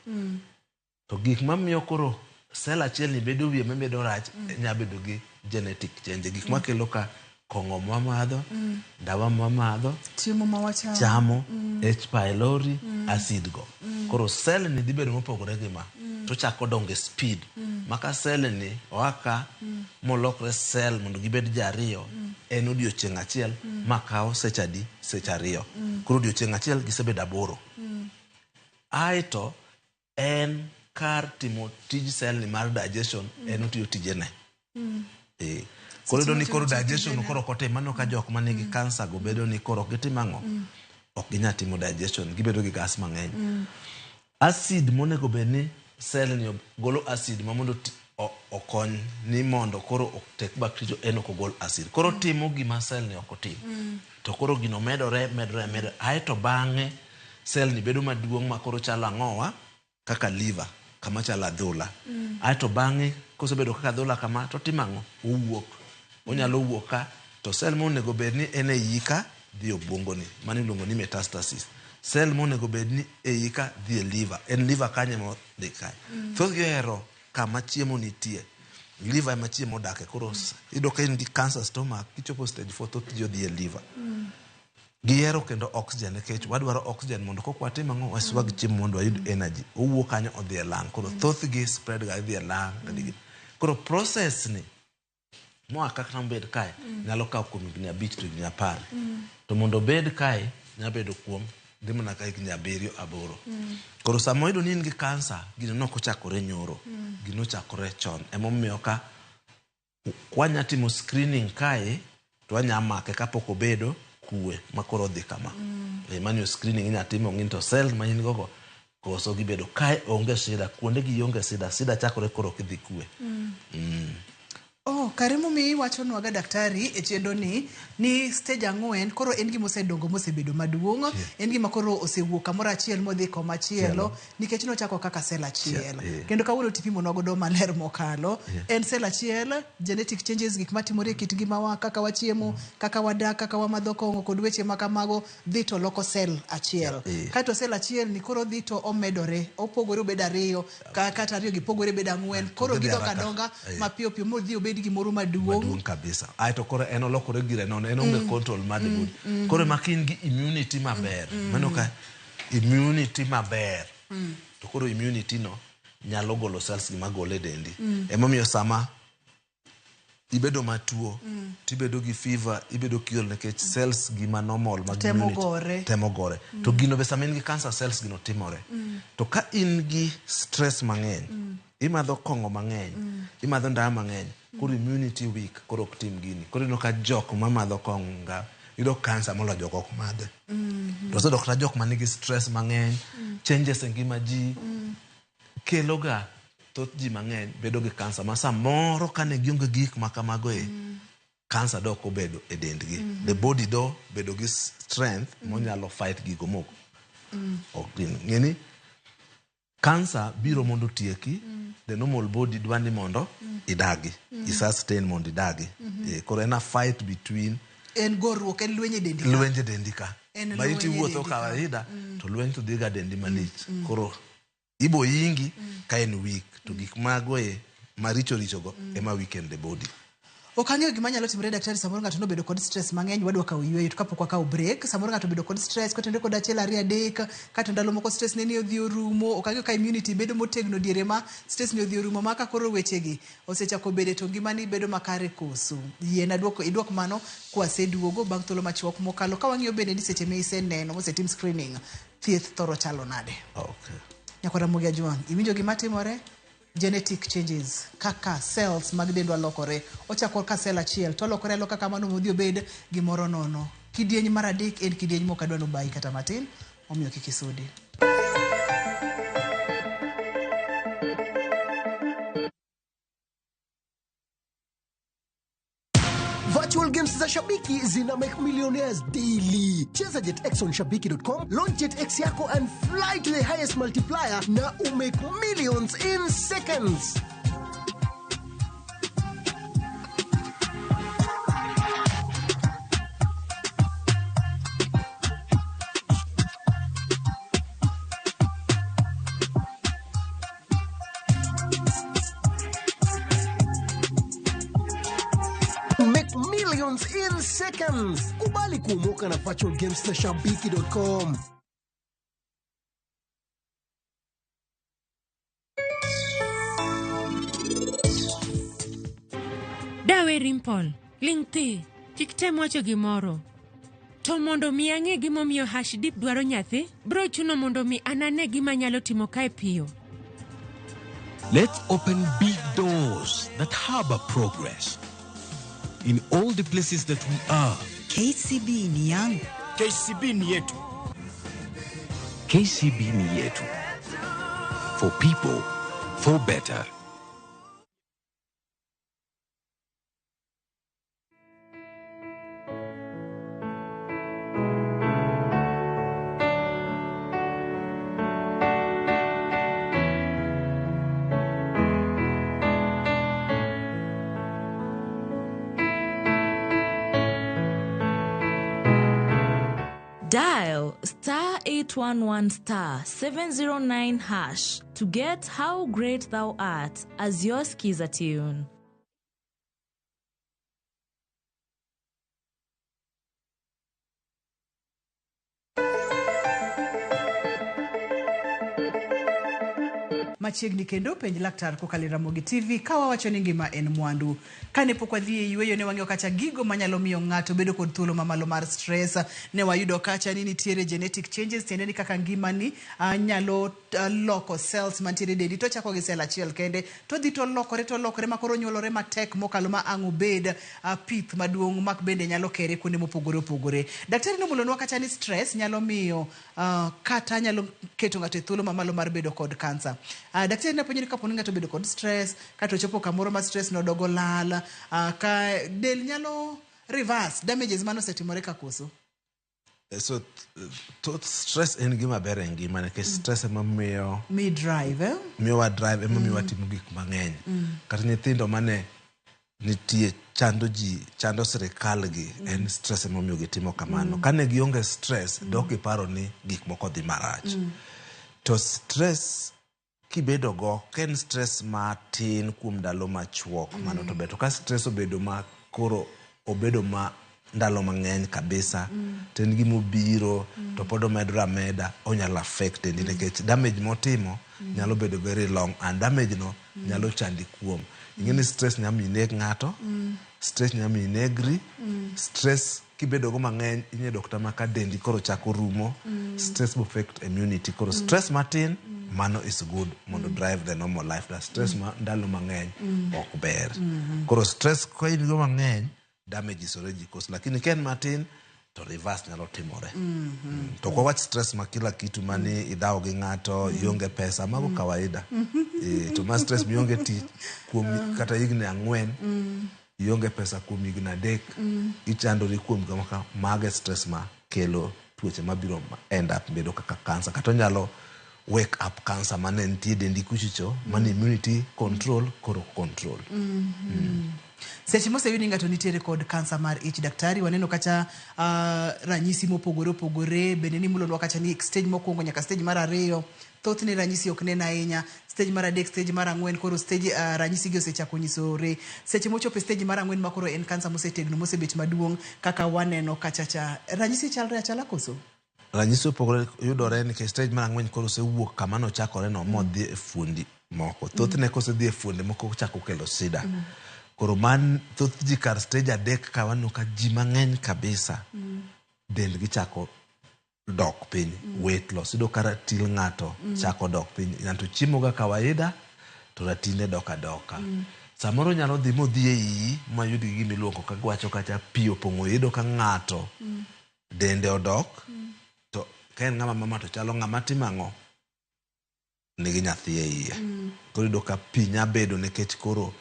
To gik mamiyo koro cell achiel ni bedo wiye mabedo rach nya bedo gi genetic change. Gik makelo ka kong'o mwamadho, ndawa mwamadho, chiemo ma wachamo, chamo, H pylori, acid go. Koro cell ni dhi bedo mopogore gi ma. To chako dongo e speed. Maka cell ni oa ka molokre cell mondo gibed ji ariyo, en odiochieng' achiel ma kawo seche adi? Seche 2. Koro odiochieng' achiel gisebedo 8. Aeto en kar timo tij cell ni mar digestion, en otiyo tijene. E. Koro iyudo ni koro digestion koro ok otim. Mano ka jok manigi kansa go bedo ni koro ok gitim ang'o? Ok ginyal timo digestion, gibedo gi gas mang'eny. Acid monego bed ni cell ni golo, acid ma mondo okony ni mondo koro otek bacteria, en ok ogol acid. Koro timo gima cell ni ok otim. To koro gino medore, medore, medore. Aeto bang'e cell ni bedo maduong' ma koro chalo ang'owa kaka liver, kama chalo adhola. Aeto bang'e kosebedo kaka adhola kama, to timo ang'o? Owuok. Onyalo wuok ka, to cell monego bed ni en e iyi ka dhi e obwongoni. Mano iluongo ni metastasis. Cell monego bed ni e iyi ka dhi e liver. En liver kanyo ema odhi kanyo. Thothgi ohero kama chiemo nitie. Liver ema chiemo odake. Koro iyudo ka in gi cancer stomach, kichopo stage 4, thoth ji odhi e liver. Gihero kendo oxygen nikech wadwaro oxygen mondo kok watim ang'o waswag chiemo mondo wayud energy. Owuok kanyo odhi e lung. Koro thothgi spread ga idhi e lung. Koro process ni moa kaka mobed kae nyalo kawo kuom higni 5 to higni 10. To mondo obed kae nyalo bedo kuom dhi mana ka higni 7 8. Koro sama oyudo ni in gi kansa, gino ne ok ochakore nyoro. Gino ochakore chon. Emomiyo ka kwanya timo screening kae to wanya make kapok obedo kwe ma koro odhi kama. Mano screening inya timo ng'in to cells ma in go go koso gibedo kae onge shida, kuonde gi onge shida, shida chakore koro kidhi kwe. Oh, kare momiyo iwachonwa ga daktari e chenro ni stage 4 koro en gima osedongo mosebedo maduong', en gima koro osewuok kamoro achiel modhi koma chielo nikech nochako kaka cell achiel. Kendo kawuono tipimonwa godo maler mokalo. En cell achiel, genetic changes, gik matimore e kit ngimawa, kaka wachiemo, kaka wadak, kaka wamadho kong'o kod weche ma kamago dhi to loko cell achiel. Kaeto cell achiel ni koro dhi to omedore, opogore obed 2, kata 2 gi pogore bed 4, koro gidok adonga mapiyo piyo modhi obed gimoro maduong'. Maduong' kabisa. Aeto koro en olokore gire nono, en onge control mar the body. Koro ema ka in gi immunity maber, mano ka immunity maber, to koro immunity no nyalo golo cells gi magole e dendi. Emomiyo sama ibedo matuo, tibedo gi fever, ibedo kiol nikech cells gi ma normal mag Temo immunity gore. temo gore. To gino be sama in gi cancer cells gino timore. To ka in gi stress mang'eny, imadho kong'o mang'eny, imadho ndawa mang'eny, koro immunity weak, koro ok tim gini. Koro ineno ka jok mamadho kong'o ga yudo cancer moloyo jok ok madhe. To osedok kata jok manigi stress mang'eny, changes e ngima ji, kelo ga thoth ji mang'eny bedo gi cancer ma samoro kane gionge gik ma kamago e, cancer dok obedo e dendgi. The body do bedo gi strength monyalo fight gigo moko. Ok gin. Ng'eni cancer biro mondo otieki, the normal body dwa ni mondo idagi, i sustain mondo idagi. Koro en a fight between En goruok, en lweny e dendi ka. Lweny e dendi ka. En Ma iti lweny e wuotho dendi ka. kawaida, to lweny to dhiga dendi malich. Koro ibo yingi ka en weak, to gik mago e maricho richo go ema weaken the body. Ok ang'eyo gima nyalo timore daktari, samoro ng'ato nobedo kod stress mang'eny, wadwa kawo yueyo to kapok wakawo break, samoro ng'ato obedo kod stress kotenore kod 1 2 3, kata ndalo moko stress ne ni odhi orumo, ok ang'eyo ka immunity bedo motegno diere ma stress ni odhi orumo ma ka koro wechegi osechako bede to ngimani bedo makare koso. Yiena idwok mano kwaseduogo bang' thuolo machuok mokalo. Ka wang'iyo bende ni seche ma iseneno mosetim screening, thieth thoro chalo nade? Nyakwar Ramogi Ajwang', iwinjo gima timore? Genetic changes kaka cells mag dendwa lokore, ochako ka cell achiel to olokore aloka kamano modhi obed gimoro nono. Kidieny mar 3 en kidieny mok adwa nobayi kata matin, omiyo kik isudi. Virtual games za Shabiki zina make millionaires daily. Cheza JetX on shabiki.com, launch JetX yako and fly to the highest multiplier na umake millions in seconds. Make millions in seconds. Kubali kuomoka na virtual games za shabiki.com. Dawe Rimpol, ling thi, kik tem wacho gimoro. To mondo mi ang'e gimomiyo Harshdeep dwaro nyathi, bro chuno mondo mi anane gima nyalo timo kae piyo. Let's open big doors that harbor progress. In all the places that we are. KCB ni yangu. KCB ni yetu. KCB ni yetu. For people, for better. Dial star 811 star 709 hash to get How Great Thou Art as your Skiza tune. machiegni kendo penj laktar kokalo e Ramogi TV ka wawacho ni ngima en mwandu. Kane pok wadhi e yueyo ne wang'iyo kacha gigo manyalo miyo ng'ato bedo kod thuolo mamalo mar stress. Ne wayudo kacha ni nitiere genetic changes tiende ni kaka ngimani nyalo loko cells mantiere e dendi to ochako gi cell achiel kende to odhi to olokore to olokore ma koro onyuolore matek mokalo ma ang' obed pith maduong' mak bende nyalo kere kuonde mopogore opogore. Daktari nomulonwa kacha ni stress nyalo miyo kata nyalo keto ng'ato e thuolo mamalo mar bedo kod kansa. Daktari napenjo ni kapo ni ng'ato obedo kod stress kato ochopo kamoro ma stress nodogo lal ka del nyalo reverse damages mane osetimore ka koso? So thoth stress en gima ber e ngima nikech stress ema miyo Mi drive, eh? Miyowa drive, ema miyo watimo gik mang'eny. Kata nyithindo mane nitie chando ji, chando sirikal gi, en stress ema omiyo gitimo kamano. Kane gionge stress, dok giparo ni gik moko dhi marach. To stress kibedo go, ka en stress matin kuom ndalo machuok, mano to ber. To ka stress obedo ma koro obedo ma ndalo mang'eny kabisa, to en gima obiro to pod omedore ameda, onyalo affect dendi nikech damage motimo nyalo bedo very long and damage no nyalo chandi kuom. Ing'e ni stress nyalo miyo ineg ng'ato, stress nyalo miyo inegri, stress kibedo go mang'eny inyalo yudo kata ma ka dendi koro chako rumo, stress bo affect immunity. Koro stress matin mano is good mondo drive the normal life. To stress ma ndalo mang'eny ok ber. Koro stress ka in go mang'eny, damage is already caused. Lakini ka en matin to reverse nyalo timore. To ok wawach stress ma kila kitu mani idhawo gi ng'ato, ionge pesa, mago kawaida. To ma stress mionge tich kuom kata higni 4, ionge pesa kuom higni 3, ichandori kuom gima ka, mago e stress ma kelo tuoche mabiro end up bedo kaka cancer. Kata onyalo wake up cancer mane nitie e dendi kuchicho, mane immunity control koro control. Seche moseyud ni ng'ato nitiere kod kansa mar ich, daktari, waneno kacha ranyisi mopogore opogore, bende nimulonwa kacha ni stage mokwongo nyaka stage mar 2, thothne ranyisi ok nen ahinya, stage mar 3, stage mar 4, koro stage ranyisi gi osechako nyisore. Seche mochopo e stage mar 4 ma koro en kansa mosetegno, mosebet maduong' kaka waneno kacha cha, ranyisi chalre achala koso? Ranyisi opogore yudore nikech stage mar 4 koro osewuok kama nochakore no modhi e fuondi moko. Thothne kosedhi e fuondi moko ochako kelo shida. Koro man thoth ji kar stage 3 ka waneno ka ji mang'eny kabisa dendgi chako dok piny, weight loss. Iyudo ka ratil ng'ato chako dok piny. Ng'ato chiemo ga kawaida to ratinde dok adoka. Samoro nyalo dhi modhi e iyi mayud gi gima iluongo ka gwacho kacha pi opong'o. Iyudo ka ng'ato dende odok, to ka en ng'ama mama to chalo ng'ama timo ang'o? Nigi nyathi e iye. Koro iyudo ka pi nya bedo nikech koro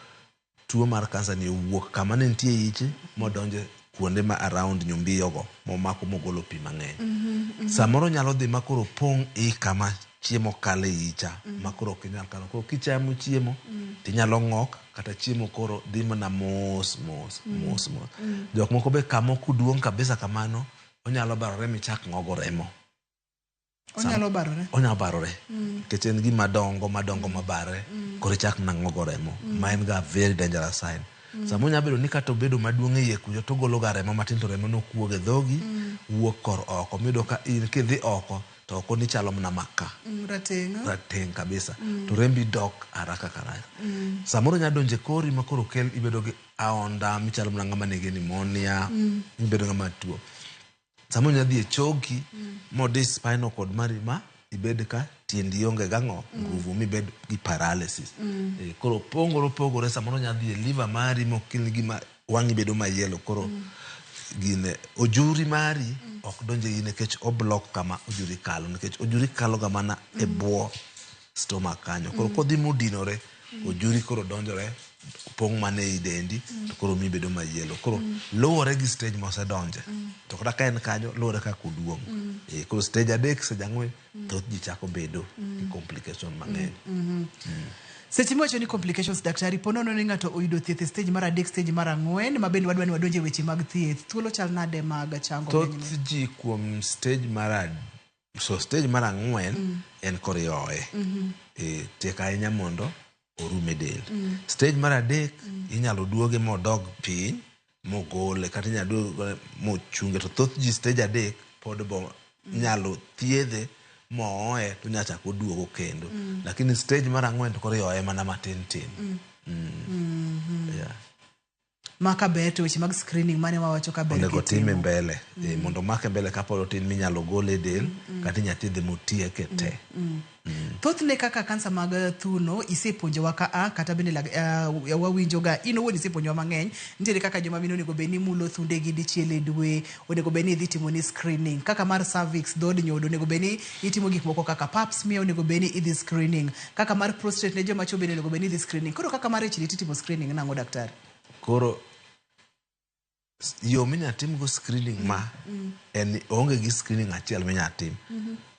tuo mar kansa ni owuok kama ne nitie iche modonjo kuonde ma around nyumbiyogo momako mogolo pi mang'eny. Samoro nyalo dhi ma koro pong' i kama chiemo kalo e icha ma koro ok inyal kalo. Koro kichamo chiemo tinyalo ng'ok kata chiemo koro dhi mana mos mos mos mos. Jok moko be kama ok duong' kabisa kamano onyalo barore michak ng'ogo remo. Onyalo barore? Onyalo barore. Nikech en gima dongo madongo mabarre, koro ichak mana ng'ogo remo. Ma en ga very dangerous sign. Samoro nyalo bedo ni kata obedo maduong' e iye kucho to ogolo ga remo matin to remo no kuog e dhogi, wuok kor oko. Miyudo ka in kidhi oko to oko ni chalo mana maka. Rateng'. Rateng' kabisa. To rembi dok haraka karaka. Samoro nyalo donjo e kori ma koro kel ibedo gi aonda michalo mana ng'ama nigi pneumonia, ibedo ng'ama tuo. Samoro nyalo dhi e choki modi spinal cord mari ma ibed ka tiendi onge gang'o nguvu mibed gi paralysis. Koro pongore opogore, samoro nyalo dhi e liver mari mokel gima wang'i bedo mayelo koro gine ojuri mari ok donj e iyi nikech o block kama ojuri kalo nikech ojuri kalo ga mana e bwo stomach kanyo. Koro kodhi modinore, ojuri koro donjore pong' mana ei dendi to koro miyi bedo mayelo. Koro luwore gi stage mosedonje. To kata ka en kanyo luwore kaka oduong'. Koro stage 3, stage 4 thoth ji chako bedo gi complication mang'eny. Seche miwacho ni complications, daktari, po nono ni ng'ato oyudo thieth e stage mar 3, stage mar 4, ma bende wadwa ni wadonje e weche mag thieth, thuolo chal nade mag chango Thoth ji kuom stage mar so stage mar 4 en koro ihoye. Tek ahinya mondo orum e del. Stage mar 3 inyalo duoge modog piny mogole kata inyalo duoge mochunge. To thoth ji stage 3 pod bo nyalo thiedhe mooye to nya chako oduogo kendo. Lakini stage mar ang'wen to koro ioye mana matin tin. Yeah. Ma ka ber to weche mag screening mane wawacho ka ber Onego kitimo. time mbele. Mondo omake mbele kapod otin minyalo gole e del kata inya thiedhe motieke te. Thothne kaka kansa mag thuno isepuonjowa ka a kata bende wawinjoga in owuon isepuonjowa mang'eny nitiere kaka joma mine onego bed ni mulo thundegi dichiel e dwe onego bed ni idhi timo ni screening kaka mar cervix dhood nyodo onego bed ni itimo gik moko kaka pap smear onego bed ni idhi screening kaka mar prostate ne joma chuo bende onego bed ni idhi screening koro kaka mar ich titimo screening nang'o daktari? Koro yo minya timgo screening ma en onge gi screening achiel minya tim.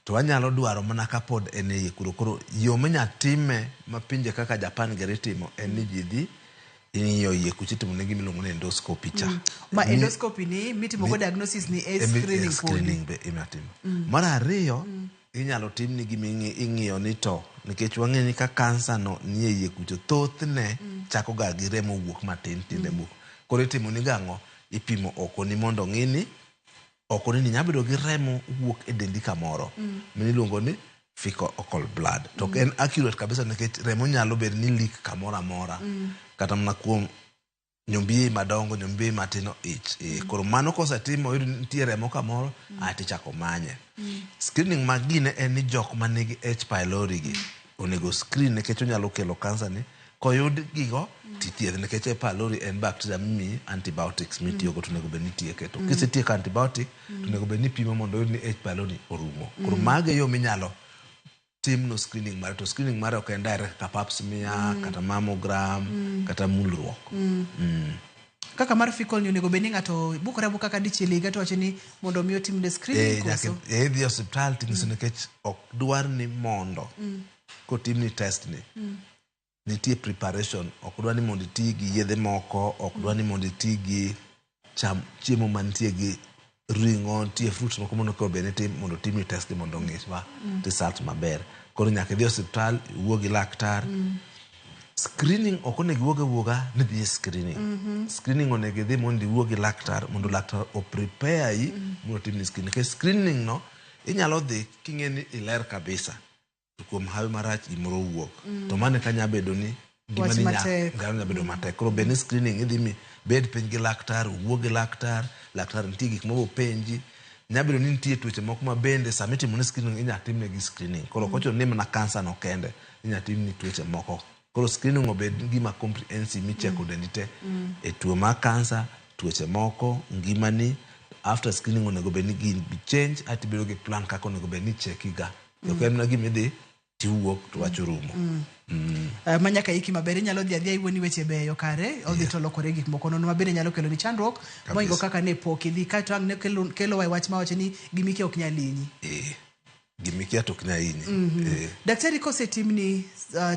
To wanyalo dwaro mana kapod en e iye kuro. Koro yo minya time ma pinje kaka Japan giri timo en ni ji dhi ing'iyo iye kucha itimo ne gima iluongo ni endoscopy cha. Ma endoscopy ni mitimo go diagnosis ni e screening podi. Screening be inya timo. Mar ariyo, inyalo timni gima ing'iyo ni to nikech wang'eyo ni ka kansa no nie iye kucho thothne chako ga gi remo wuok matin tin remo wuok. Koro itimo ni gang'o? Ipimo oko ni mondo ong'i ni oko ni nyalo bedo gi remo wuok e dendi kamoro. Mano iluongo ni fecal occult blood. To ok en accurate kabisa nikech remo nyalo bedo ni leak kamoro amora. Kata mana kuom nyombiye madongo, nyombiye matino ich. Koro mano kosetim oyud ni nitie remo kamoro, ae tichako manye. Screening mag gine en ni jok manigi H pylori gi onego screen nikech onyalo kelo kansa ni koyud gigo tithiedhe nikech H pylori en bacteria mimiyi antibiotics mitiyogo to onego bed ni itieke. To kisetieko antibiotic to onego bed ni ipimo mondo oyud ni H pylori orumo. Koro mago e yo minyalo timno screening mare to screening mare ok en direct kaka pap smear kata mammogram kata mulruok. Kaka mar fecal ni onego bed ni ng'ato bukore abuka ka dichiel e higa to wacho ni mondo mi otimne screening Nyaka koso? idhi e osiptal tinyiso nikech ok dwar ni mondo kotimni test ni nitie preparation ok dwar ni mondo iti gi yedhe moko ok dwar ni mondo iti gi cham chiemo mantie gi ring'o nitie fruits moko mondo koro bed ni tim mondo otimni test ni mondo ong'iswa result maber koro nyaka idhi e osiptal iwuo gi laktar screening ok onego iwuog awuoga ni dhi e screening screening onego idhi mondo iwuo gi laktar mondo laktar o prepare yi mondo otimni screening nikech screening no inyalo dhi king'e ni iler kabisa to kuom hawi marach gimoro owuok to mano eka nya bedo ni gima Wach ni nya- matek. nyalo bedo matek koro bed ni screening idhi mi bed piny gi laktar wuo gi laktar laktar nitie gik mabo penji nya bedo ni nitie tuoche moko ma bende sama itimo ni screening inya timnegi screening koro ok ochuno ni mana kansa no kende inya timni tuoche moko koro screening obed gima comprehensive micheko dendi te e tuo mar kansa tuoche moko ngimani after screening onego bed ni gin be change aeto ibedo gi plan kaka onego bed ni icheki ga ok en mana gima idhi tiwuok to wach orumo. Ma nyaka iki maber inyalo dhi adhiya iwuo ni weche beyo kare odhi to lokore gik moko nono ma bende nyalo kelo ni chandruok mohingo kaka ne pok idhi kaeto ang' ne kelo wa e wach mawacho ni gimikia ok nyal hinyi. Gimikia to ok nyal hinyi. Daktari kosetimni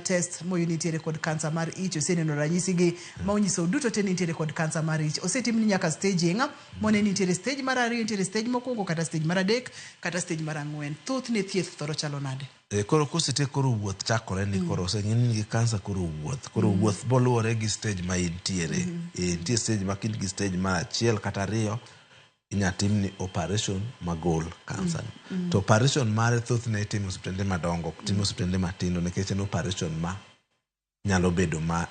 test moyud ni nitiere kod kansa mar ich oseneno ranyisi gi ma onyiso duto te ni nitiere kod kansa mar ich osetimni nyaka staging mone ni nitiere stage mar ariyo nitiere stage mokwongo kata stage mar adek kata stage mar ang'wen thothne thieth thoro chalo nade? Koro kosetiek koro wuoth chakore ni koro oseng'e ni in gi kansa koro wuoth koro wuoth boluwore gi stage ma intiere. Nitie stage ma kin gi stage mar achiel kata ariyo inya timni operation magol kansa ni. To operation mare thothne itimo e osiptende madongo ok tim e osiptende matindo nikech en operation ma nyalo bedo ma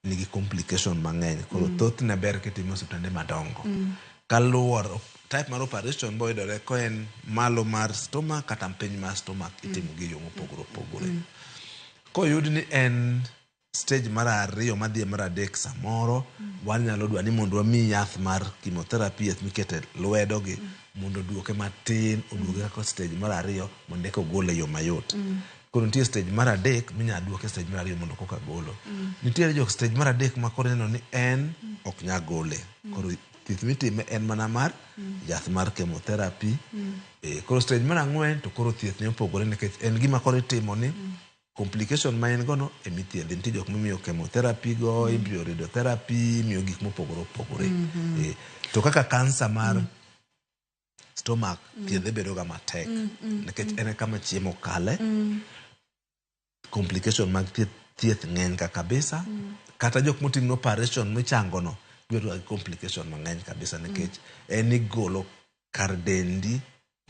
nigi complication mang'eny koro thothne ber kitime e osiptende madongo. Kaluwore type mar operation boyudore ko en malo mar stomach kata piny mar stomach itimo gi e yo mopogore opogore. Koyud ni en stage mar ariyo madhi e mar adek samoro wanyalo dwa ni mondo wamiyi yath mar chemotherapy yath mikete lwedo gi mondo oduoke matin oduoke kaka stage mar ariyo mondo eka ogole e yo mayot. Koro nitie stage mar adek minya duoke stage mar ariyo mondo koka golo. Nitiere jok stage mar adek ma koro ineno ni en ok nya gole. Koro thieth mitime en mana mar yath mar chemotherapy. Koro stage mar ang'wen to koro thieth ne opogore nikech en gima koro itimo ni complication ma en go no emithiedhe. Nitie jok mimiyo chemotherapy go, imiyo radiotherapy, imiyo gik mopogore opogore. To kaka kansa mar stomach thiedhe bedo ga matek nikech en e kama chiemo kale. Complication mag thieth ng'eny ka kabisa. Kata jok motimne operation michango no gibedo ga gi complication mang'eny kabisa nikech en igolo kar dendi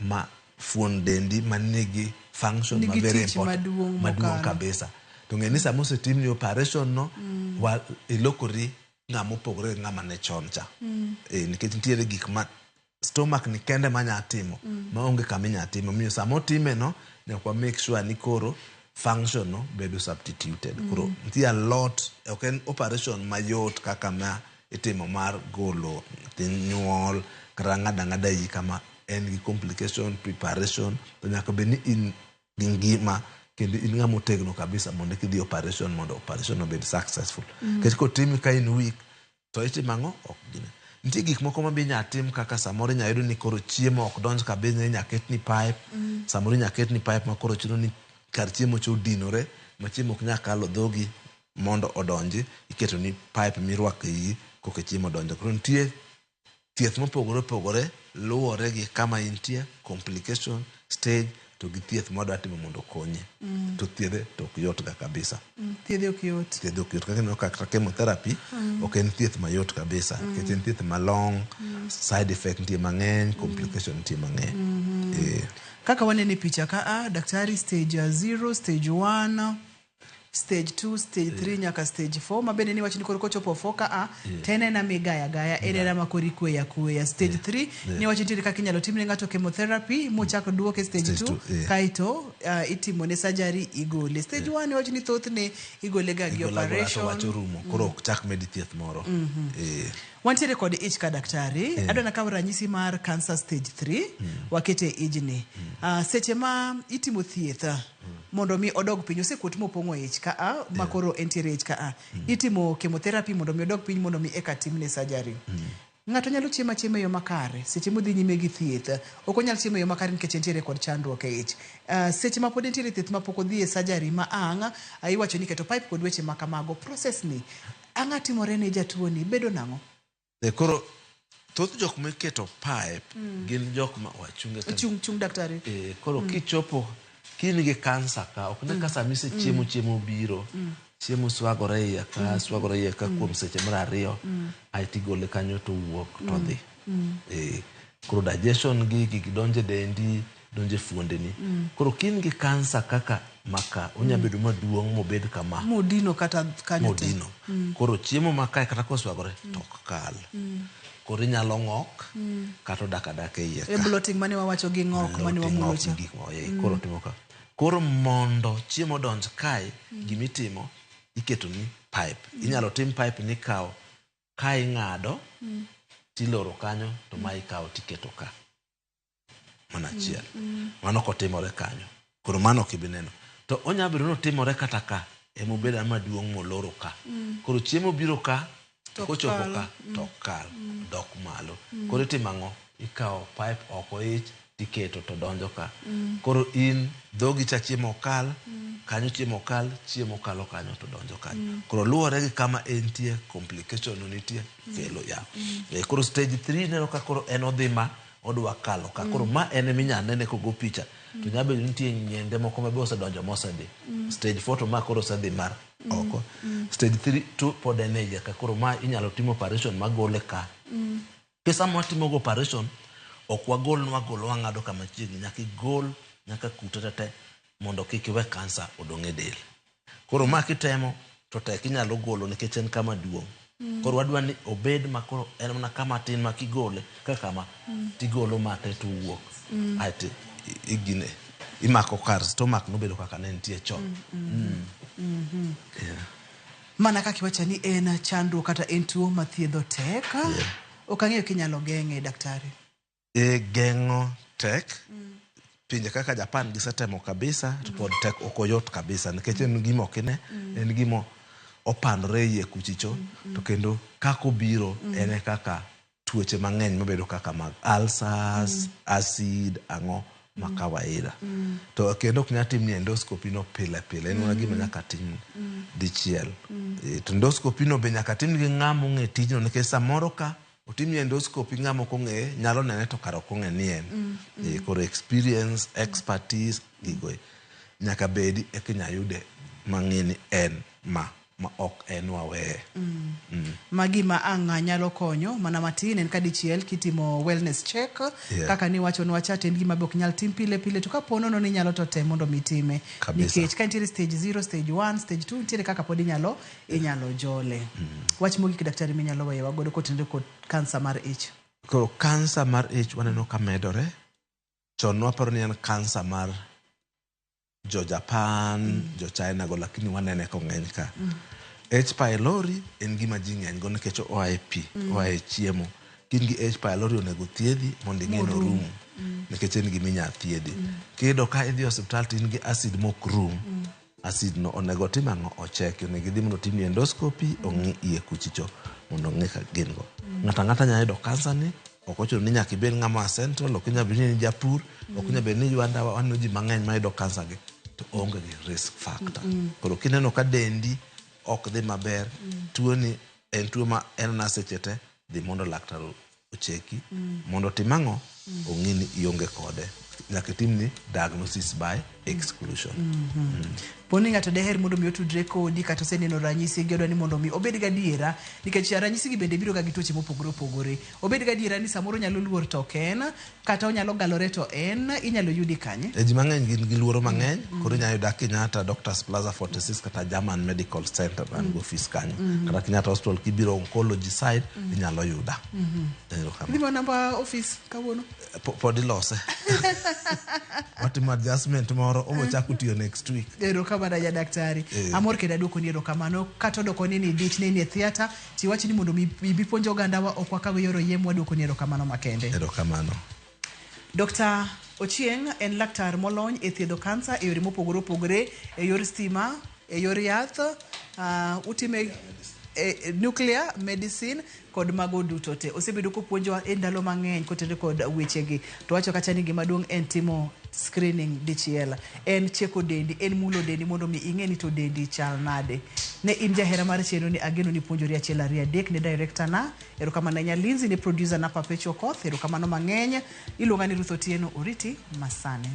ma fuon dendi manigi function ma Nigi very tich important maduong' maduong' mokalo. kabisa to ng'e ni sama osetimni operation no wa, ilokori ng'ama opogore gi ng'ama ne chon cha e, nikech nitiere gik ma stomach ni kende ma nya timo maonge kama inya timo omiyo sama otime no nyaka wa make sure ni koro function no bedo substituted koro nitie a lot ok en operation mayot kaka ma itimo mar golo nyathi nyuol kata ng'ado ang'ada iyi kama en gi complication preparation to nyaka bed ni in gi ngima kendo in ng'ama otegno kabisa mondo kidhi operation mondo operation obed successful nikech kotimi ka in weak to itimo ang'o ok gine nitie gik moko ma be inya tim kaka samoro inya yudo ni koro chiemo ok donj kabisa inya ketni pipe samoro inya ketni pipe ma koro chuno ni kar chiemo cha odinore ma chiemo ok nyal kalo dhogi mondo odonji iketo ni pipe mirwako e iyi koka chiemo donjo koro nitie thieth mopogore opogore luwore gi kama intie complication stage to gi thieth mwadwa timo mondo okonyi to thiedhe to ok yot ga kabisa Thiedhe ok yot. thiedhe ok yot kaka ineno kata chemotherapy ok en thieth mayot kabisa nikech en thieth malong side effect nitie mang'eny complication nitie mang'eny Eh. Kaka waneno e picha ka a daktari stage 0, stage 1, stage 2, stage 3 nyaka stage 4 ma bende niwacho ni koro kochopo 4 ka a to en ena migaya agaya en ena ma koro ikweyo akweya. Stage 3 niwacho nitiere kaka inyalo timne ng'ato chemotherapy mochak duoke stage Stage 2 two, yeah. kaeto itimone surgery igole. Stage 1 niwacho ni thothne igole ga gi Igola agola to operation. wach orumo koro ok chak medi thieth moro Eh. Wantiere kod ich ka daktari adwa nakaw ranyisi mar cancer stage 3 wakete ijni seche ma itimo thieth mondo mi odog piny osekuot mopong'o ich ka a ma koro entiere ich ka a itimo chemotherapy mondo mi odog piny mondo mi eka timne surgery ng'ato nyalo chiemo achiema e yo makare seche modhi nyime gi thieth ok onyal chiemo e yo makare nikech entiere kod chandruok e ich seche ma pod entiere e thieth ma pok odhi e surgery ma ang' iwacho ni keto pipe kod weche ma kamago process ni ang'a timore ne jatuo ni bedo nang'o E, koro thoth jok miketo pipe gin jok ma wachunge ka chung chung daktari Eh, koro kichopo kin gi kansa ka ok ne ka sama isechiemo chiemo biro chiemo swagore iye ka swagore iye ka kuom seche mar ariyo aeto igole kanyo to wuok to dhi Eh, koro digestion gi gigi donjo e dendi donjo e fuondeni koro kin gi kansa kaka maka onya bedo maduong' mobed kama modino kata kanyo te. modino koro chiemo ma kae kata koswagore to ok kal koro inyalo ng'ok kata odak adaka e iye e ka bloating mane wawacho gi ng'ok mane Bloating, wamulo ng'ok cha gi gik ma- eh, koro timo ka koro mondo chiemo donj kae gimitimo iketo ni pipe inyalo tim pipe ni kawo ka ing'ado tiloro kanyo to ma ikawo tiketo ka mana achiel mano kotimore kanyo koro mano ok ibi neno to onya bedo ni otimore kata ka emobedo maduong' moloro ka koro chiemo biro ka To kochopo kal. ka to ok kal dok malo koro itimo ang'o ikawo pipe oko ich tiketo to donjo ka koro in dhogi cha chiemo ok kal kanyo chiemo ok kal chiemo kalo kanyo to donjo kanyo koro luwore gi kama entie complication no nitie kelo ya Eh, koro stage 3 ineno ka koro en odhi ma odwa kalo ka koro ma en eminya nene kogo picha to nya bedo ni nitie nyende moko mabe osedonjo mosedhi stage 4 to ma koro osedhi mar oko stage 3 2 pod en e iye ka koro ma inyalo tim operation magole ka ke sama watimo go operation ok wagol nwagolo wang'ado kama chiegni nyaka igol nyaka kute tete mondo kik iwe kansa odong' e del koro ma kitemo to tek inyalo golo nikech en kama duong' koro wadwa ni obed ma koro en mana kama tin ma kigole kaka kama tigolo mate to wuok aeto igine imako kar stomach nobedo kaka ne nitie chon Yeah. mana kaka iwacho ni en chandruok kata en tuo ma thiedho tek ok ang'eyo kinyalo geng'e daktari E geng'o tek pinje kaka Japan gisetemo kabisa to pod tek ok oyot kabisa nikech en gima ok ine en gima opandore e iye kuchicho to kendo kaka obiro en e kaka tuoche mang'eny mabedo kaka mag ulcers acid ang'o ma kawaida to kendo ok nyal timni endoscopy no pile pile en mana gima nyaka tim dichiel Eh, to endoscopy no be nyaka tim gi ng'ama ong'e tijno nikech samoro ka otimni endoscopy ng'ama ok ong'eye nyalo nene to kara ok ong'e ni en Eh, koro experience expertise gigo nyaka bedi eka inya yude mang'e ni en ma. ma ok en waweye. Ma gima ang' nyalo konyo mana matin en ka dichiel kitimo wellness check kaka niwachonwa cha to en gima be ok nyal tim pile pile to kapo nono ni inyalo to tem mondo mi itime Kabisa. nikech ka nitiere stage 0, stage 1, stage 2 nitiere kaka pod inyalo inyalo jole. Wach mogik daktari minyalo weyowa godo kotenore kod kansa mar ich. Koro kansa mar ich waneno ka medore. Chon nwaparo ni en kansa mar jo Japan, jo China go, lakini wanene kong'eny ka. H pylori en gima ji ng'eny go nikech oa e pi, oa e chiemo. Ka in gi H pylori onego thiedhi mondo ing'e ni orum nikech en gima inyalo thiedhi. Kiyudo ka idhi e osiptal to in gi acid mok rum, acid no onego otim ang'o? Ocheki. Onego idhi mondo otimni endoscopy, ong'i iye kuchicho mondo ong'i ka gin go. Ng'ato ang'ata nyalo yudo kansa ni, ok ochuno ni nyaka ibed ng'ama oa central, ok inyal bedo ni in japur, ok inyal bedo ni iywa ndawa, waneno ji mang'eny mayudo kansa gi to onge gi risk factor. Koro kineno ka dendi ok dhi maber, tuo ni en tuo ma en na seche te, dhi mondo laktar ocheki mondo otim ang'o? Ong'i ni ionge kode. Nyaka itimni diagnosis by exclusion. Po ni ng'ato deher mondo mi otudre kodi kata oseneno ranyisi gi odwa ni mondo mi obed gadiera nikech ranyisi gi bende biro ga gi tuoche mopogore opogore. Obed gadiera ni samoro onyalo luor to ok en kata onyalo galore to en inyalo yudi kanye? E ji mang'eny gin gi luoro mang'eny, koro inyalo yuda Kenyatta Doctors Plaza 46 kata German Medical Center an gi ofis kanyo. Kata Kenyatta Hospital kibiro oncology side inyalo yuda. Erokamano. Idhi ma namba ofis kawuono? Pod ilose. Watimo adjustment moro, obo chako tiyo next week. Erokamano ahinya daktari. Amor kendo aduokoni erokamano. Kata odoko ni nidich ne in e theatre, tiwach ni mondo mi ibi puonj ogandawa ok wakaw e yor oyiem waduokoni erokamano makende. Erokamano. Dr. Ochieng en laktar molony e thiedho kansa e yore mopogore opogore, e yor stima, e yor yath, utime e nuclear medicine kod mago duto te. Osebedo kopuonjowa e ndalo mang'eny kotenore kod wechegi. To wacho kacha ni gima duong' en timo screening dichiel. En cheko dendi, en mulo dendi mondo mi ing'e ni to dendi chal nade. Ne in jahera mar chenro ni ageno ni puonjori achiel ariyo adek ne director na. Erokamano ahinya Lindsay ne producer na Perpetual Koth. Erokamano mang'eny. Iluonga ni Ruth Otieno Oriti Masani.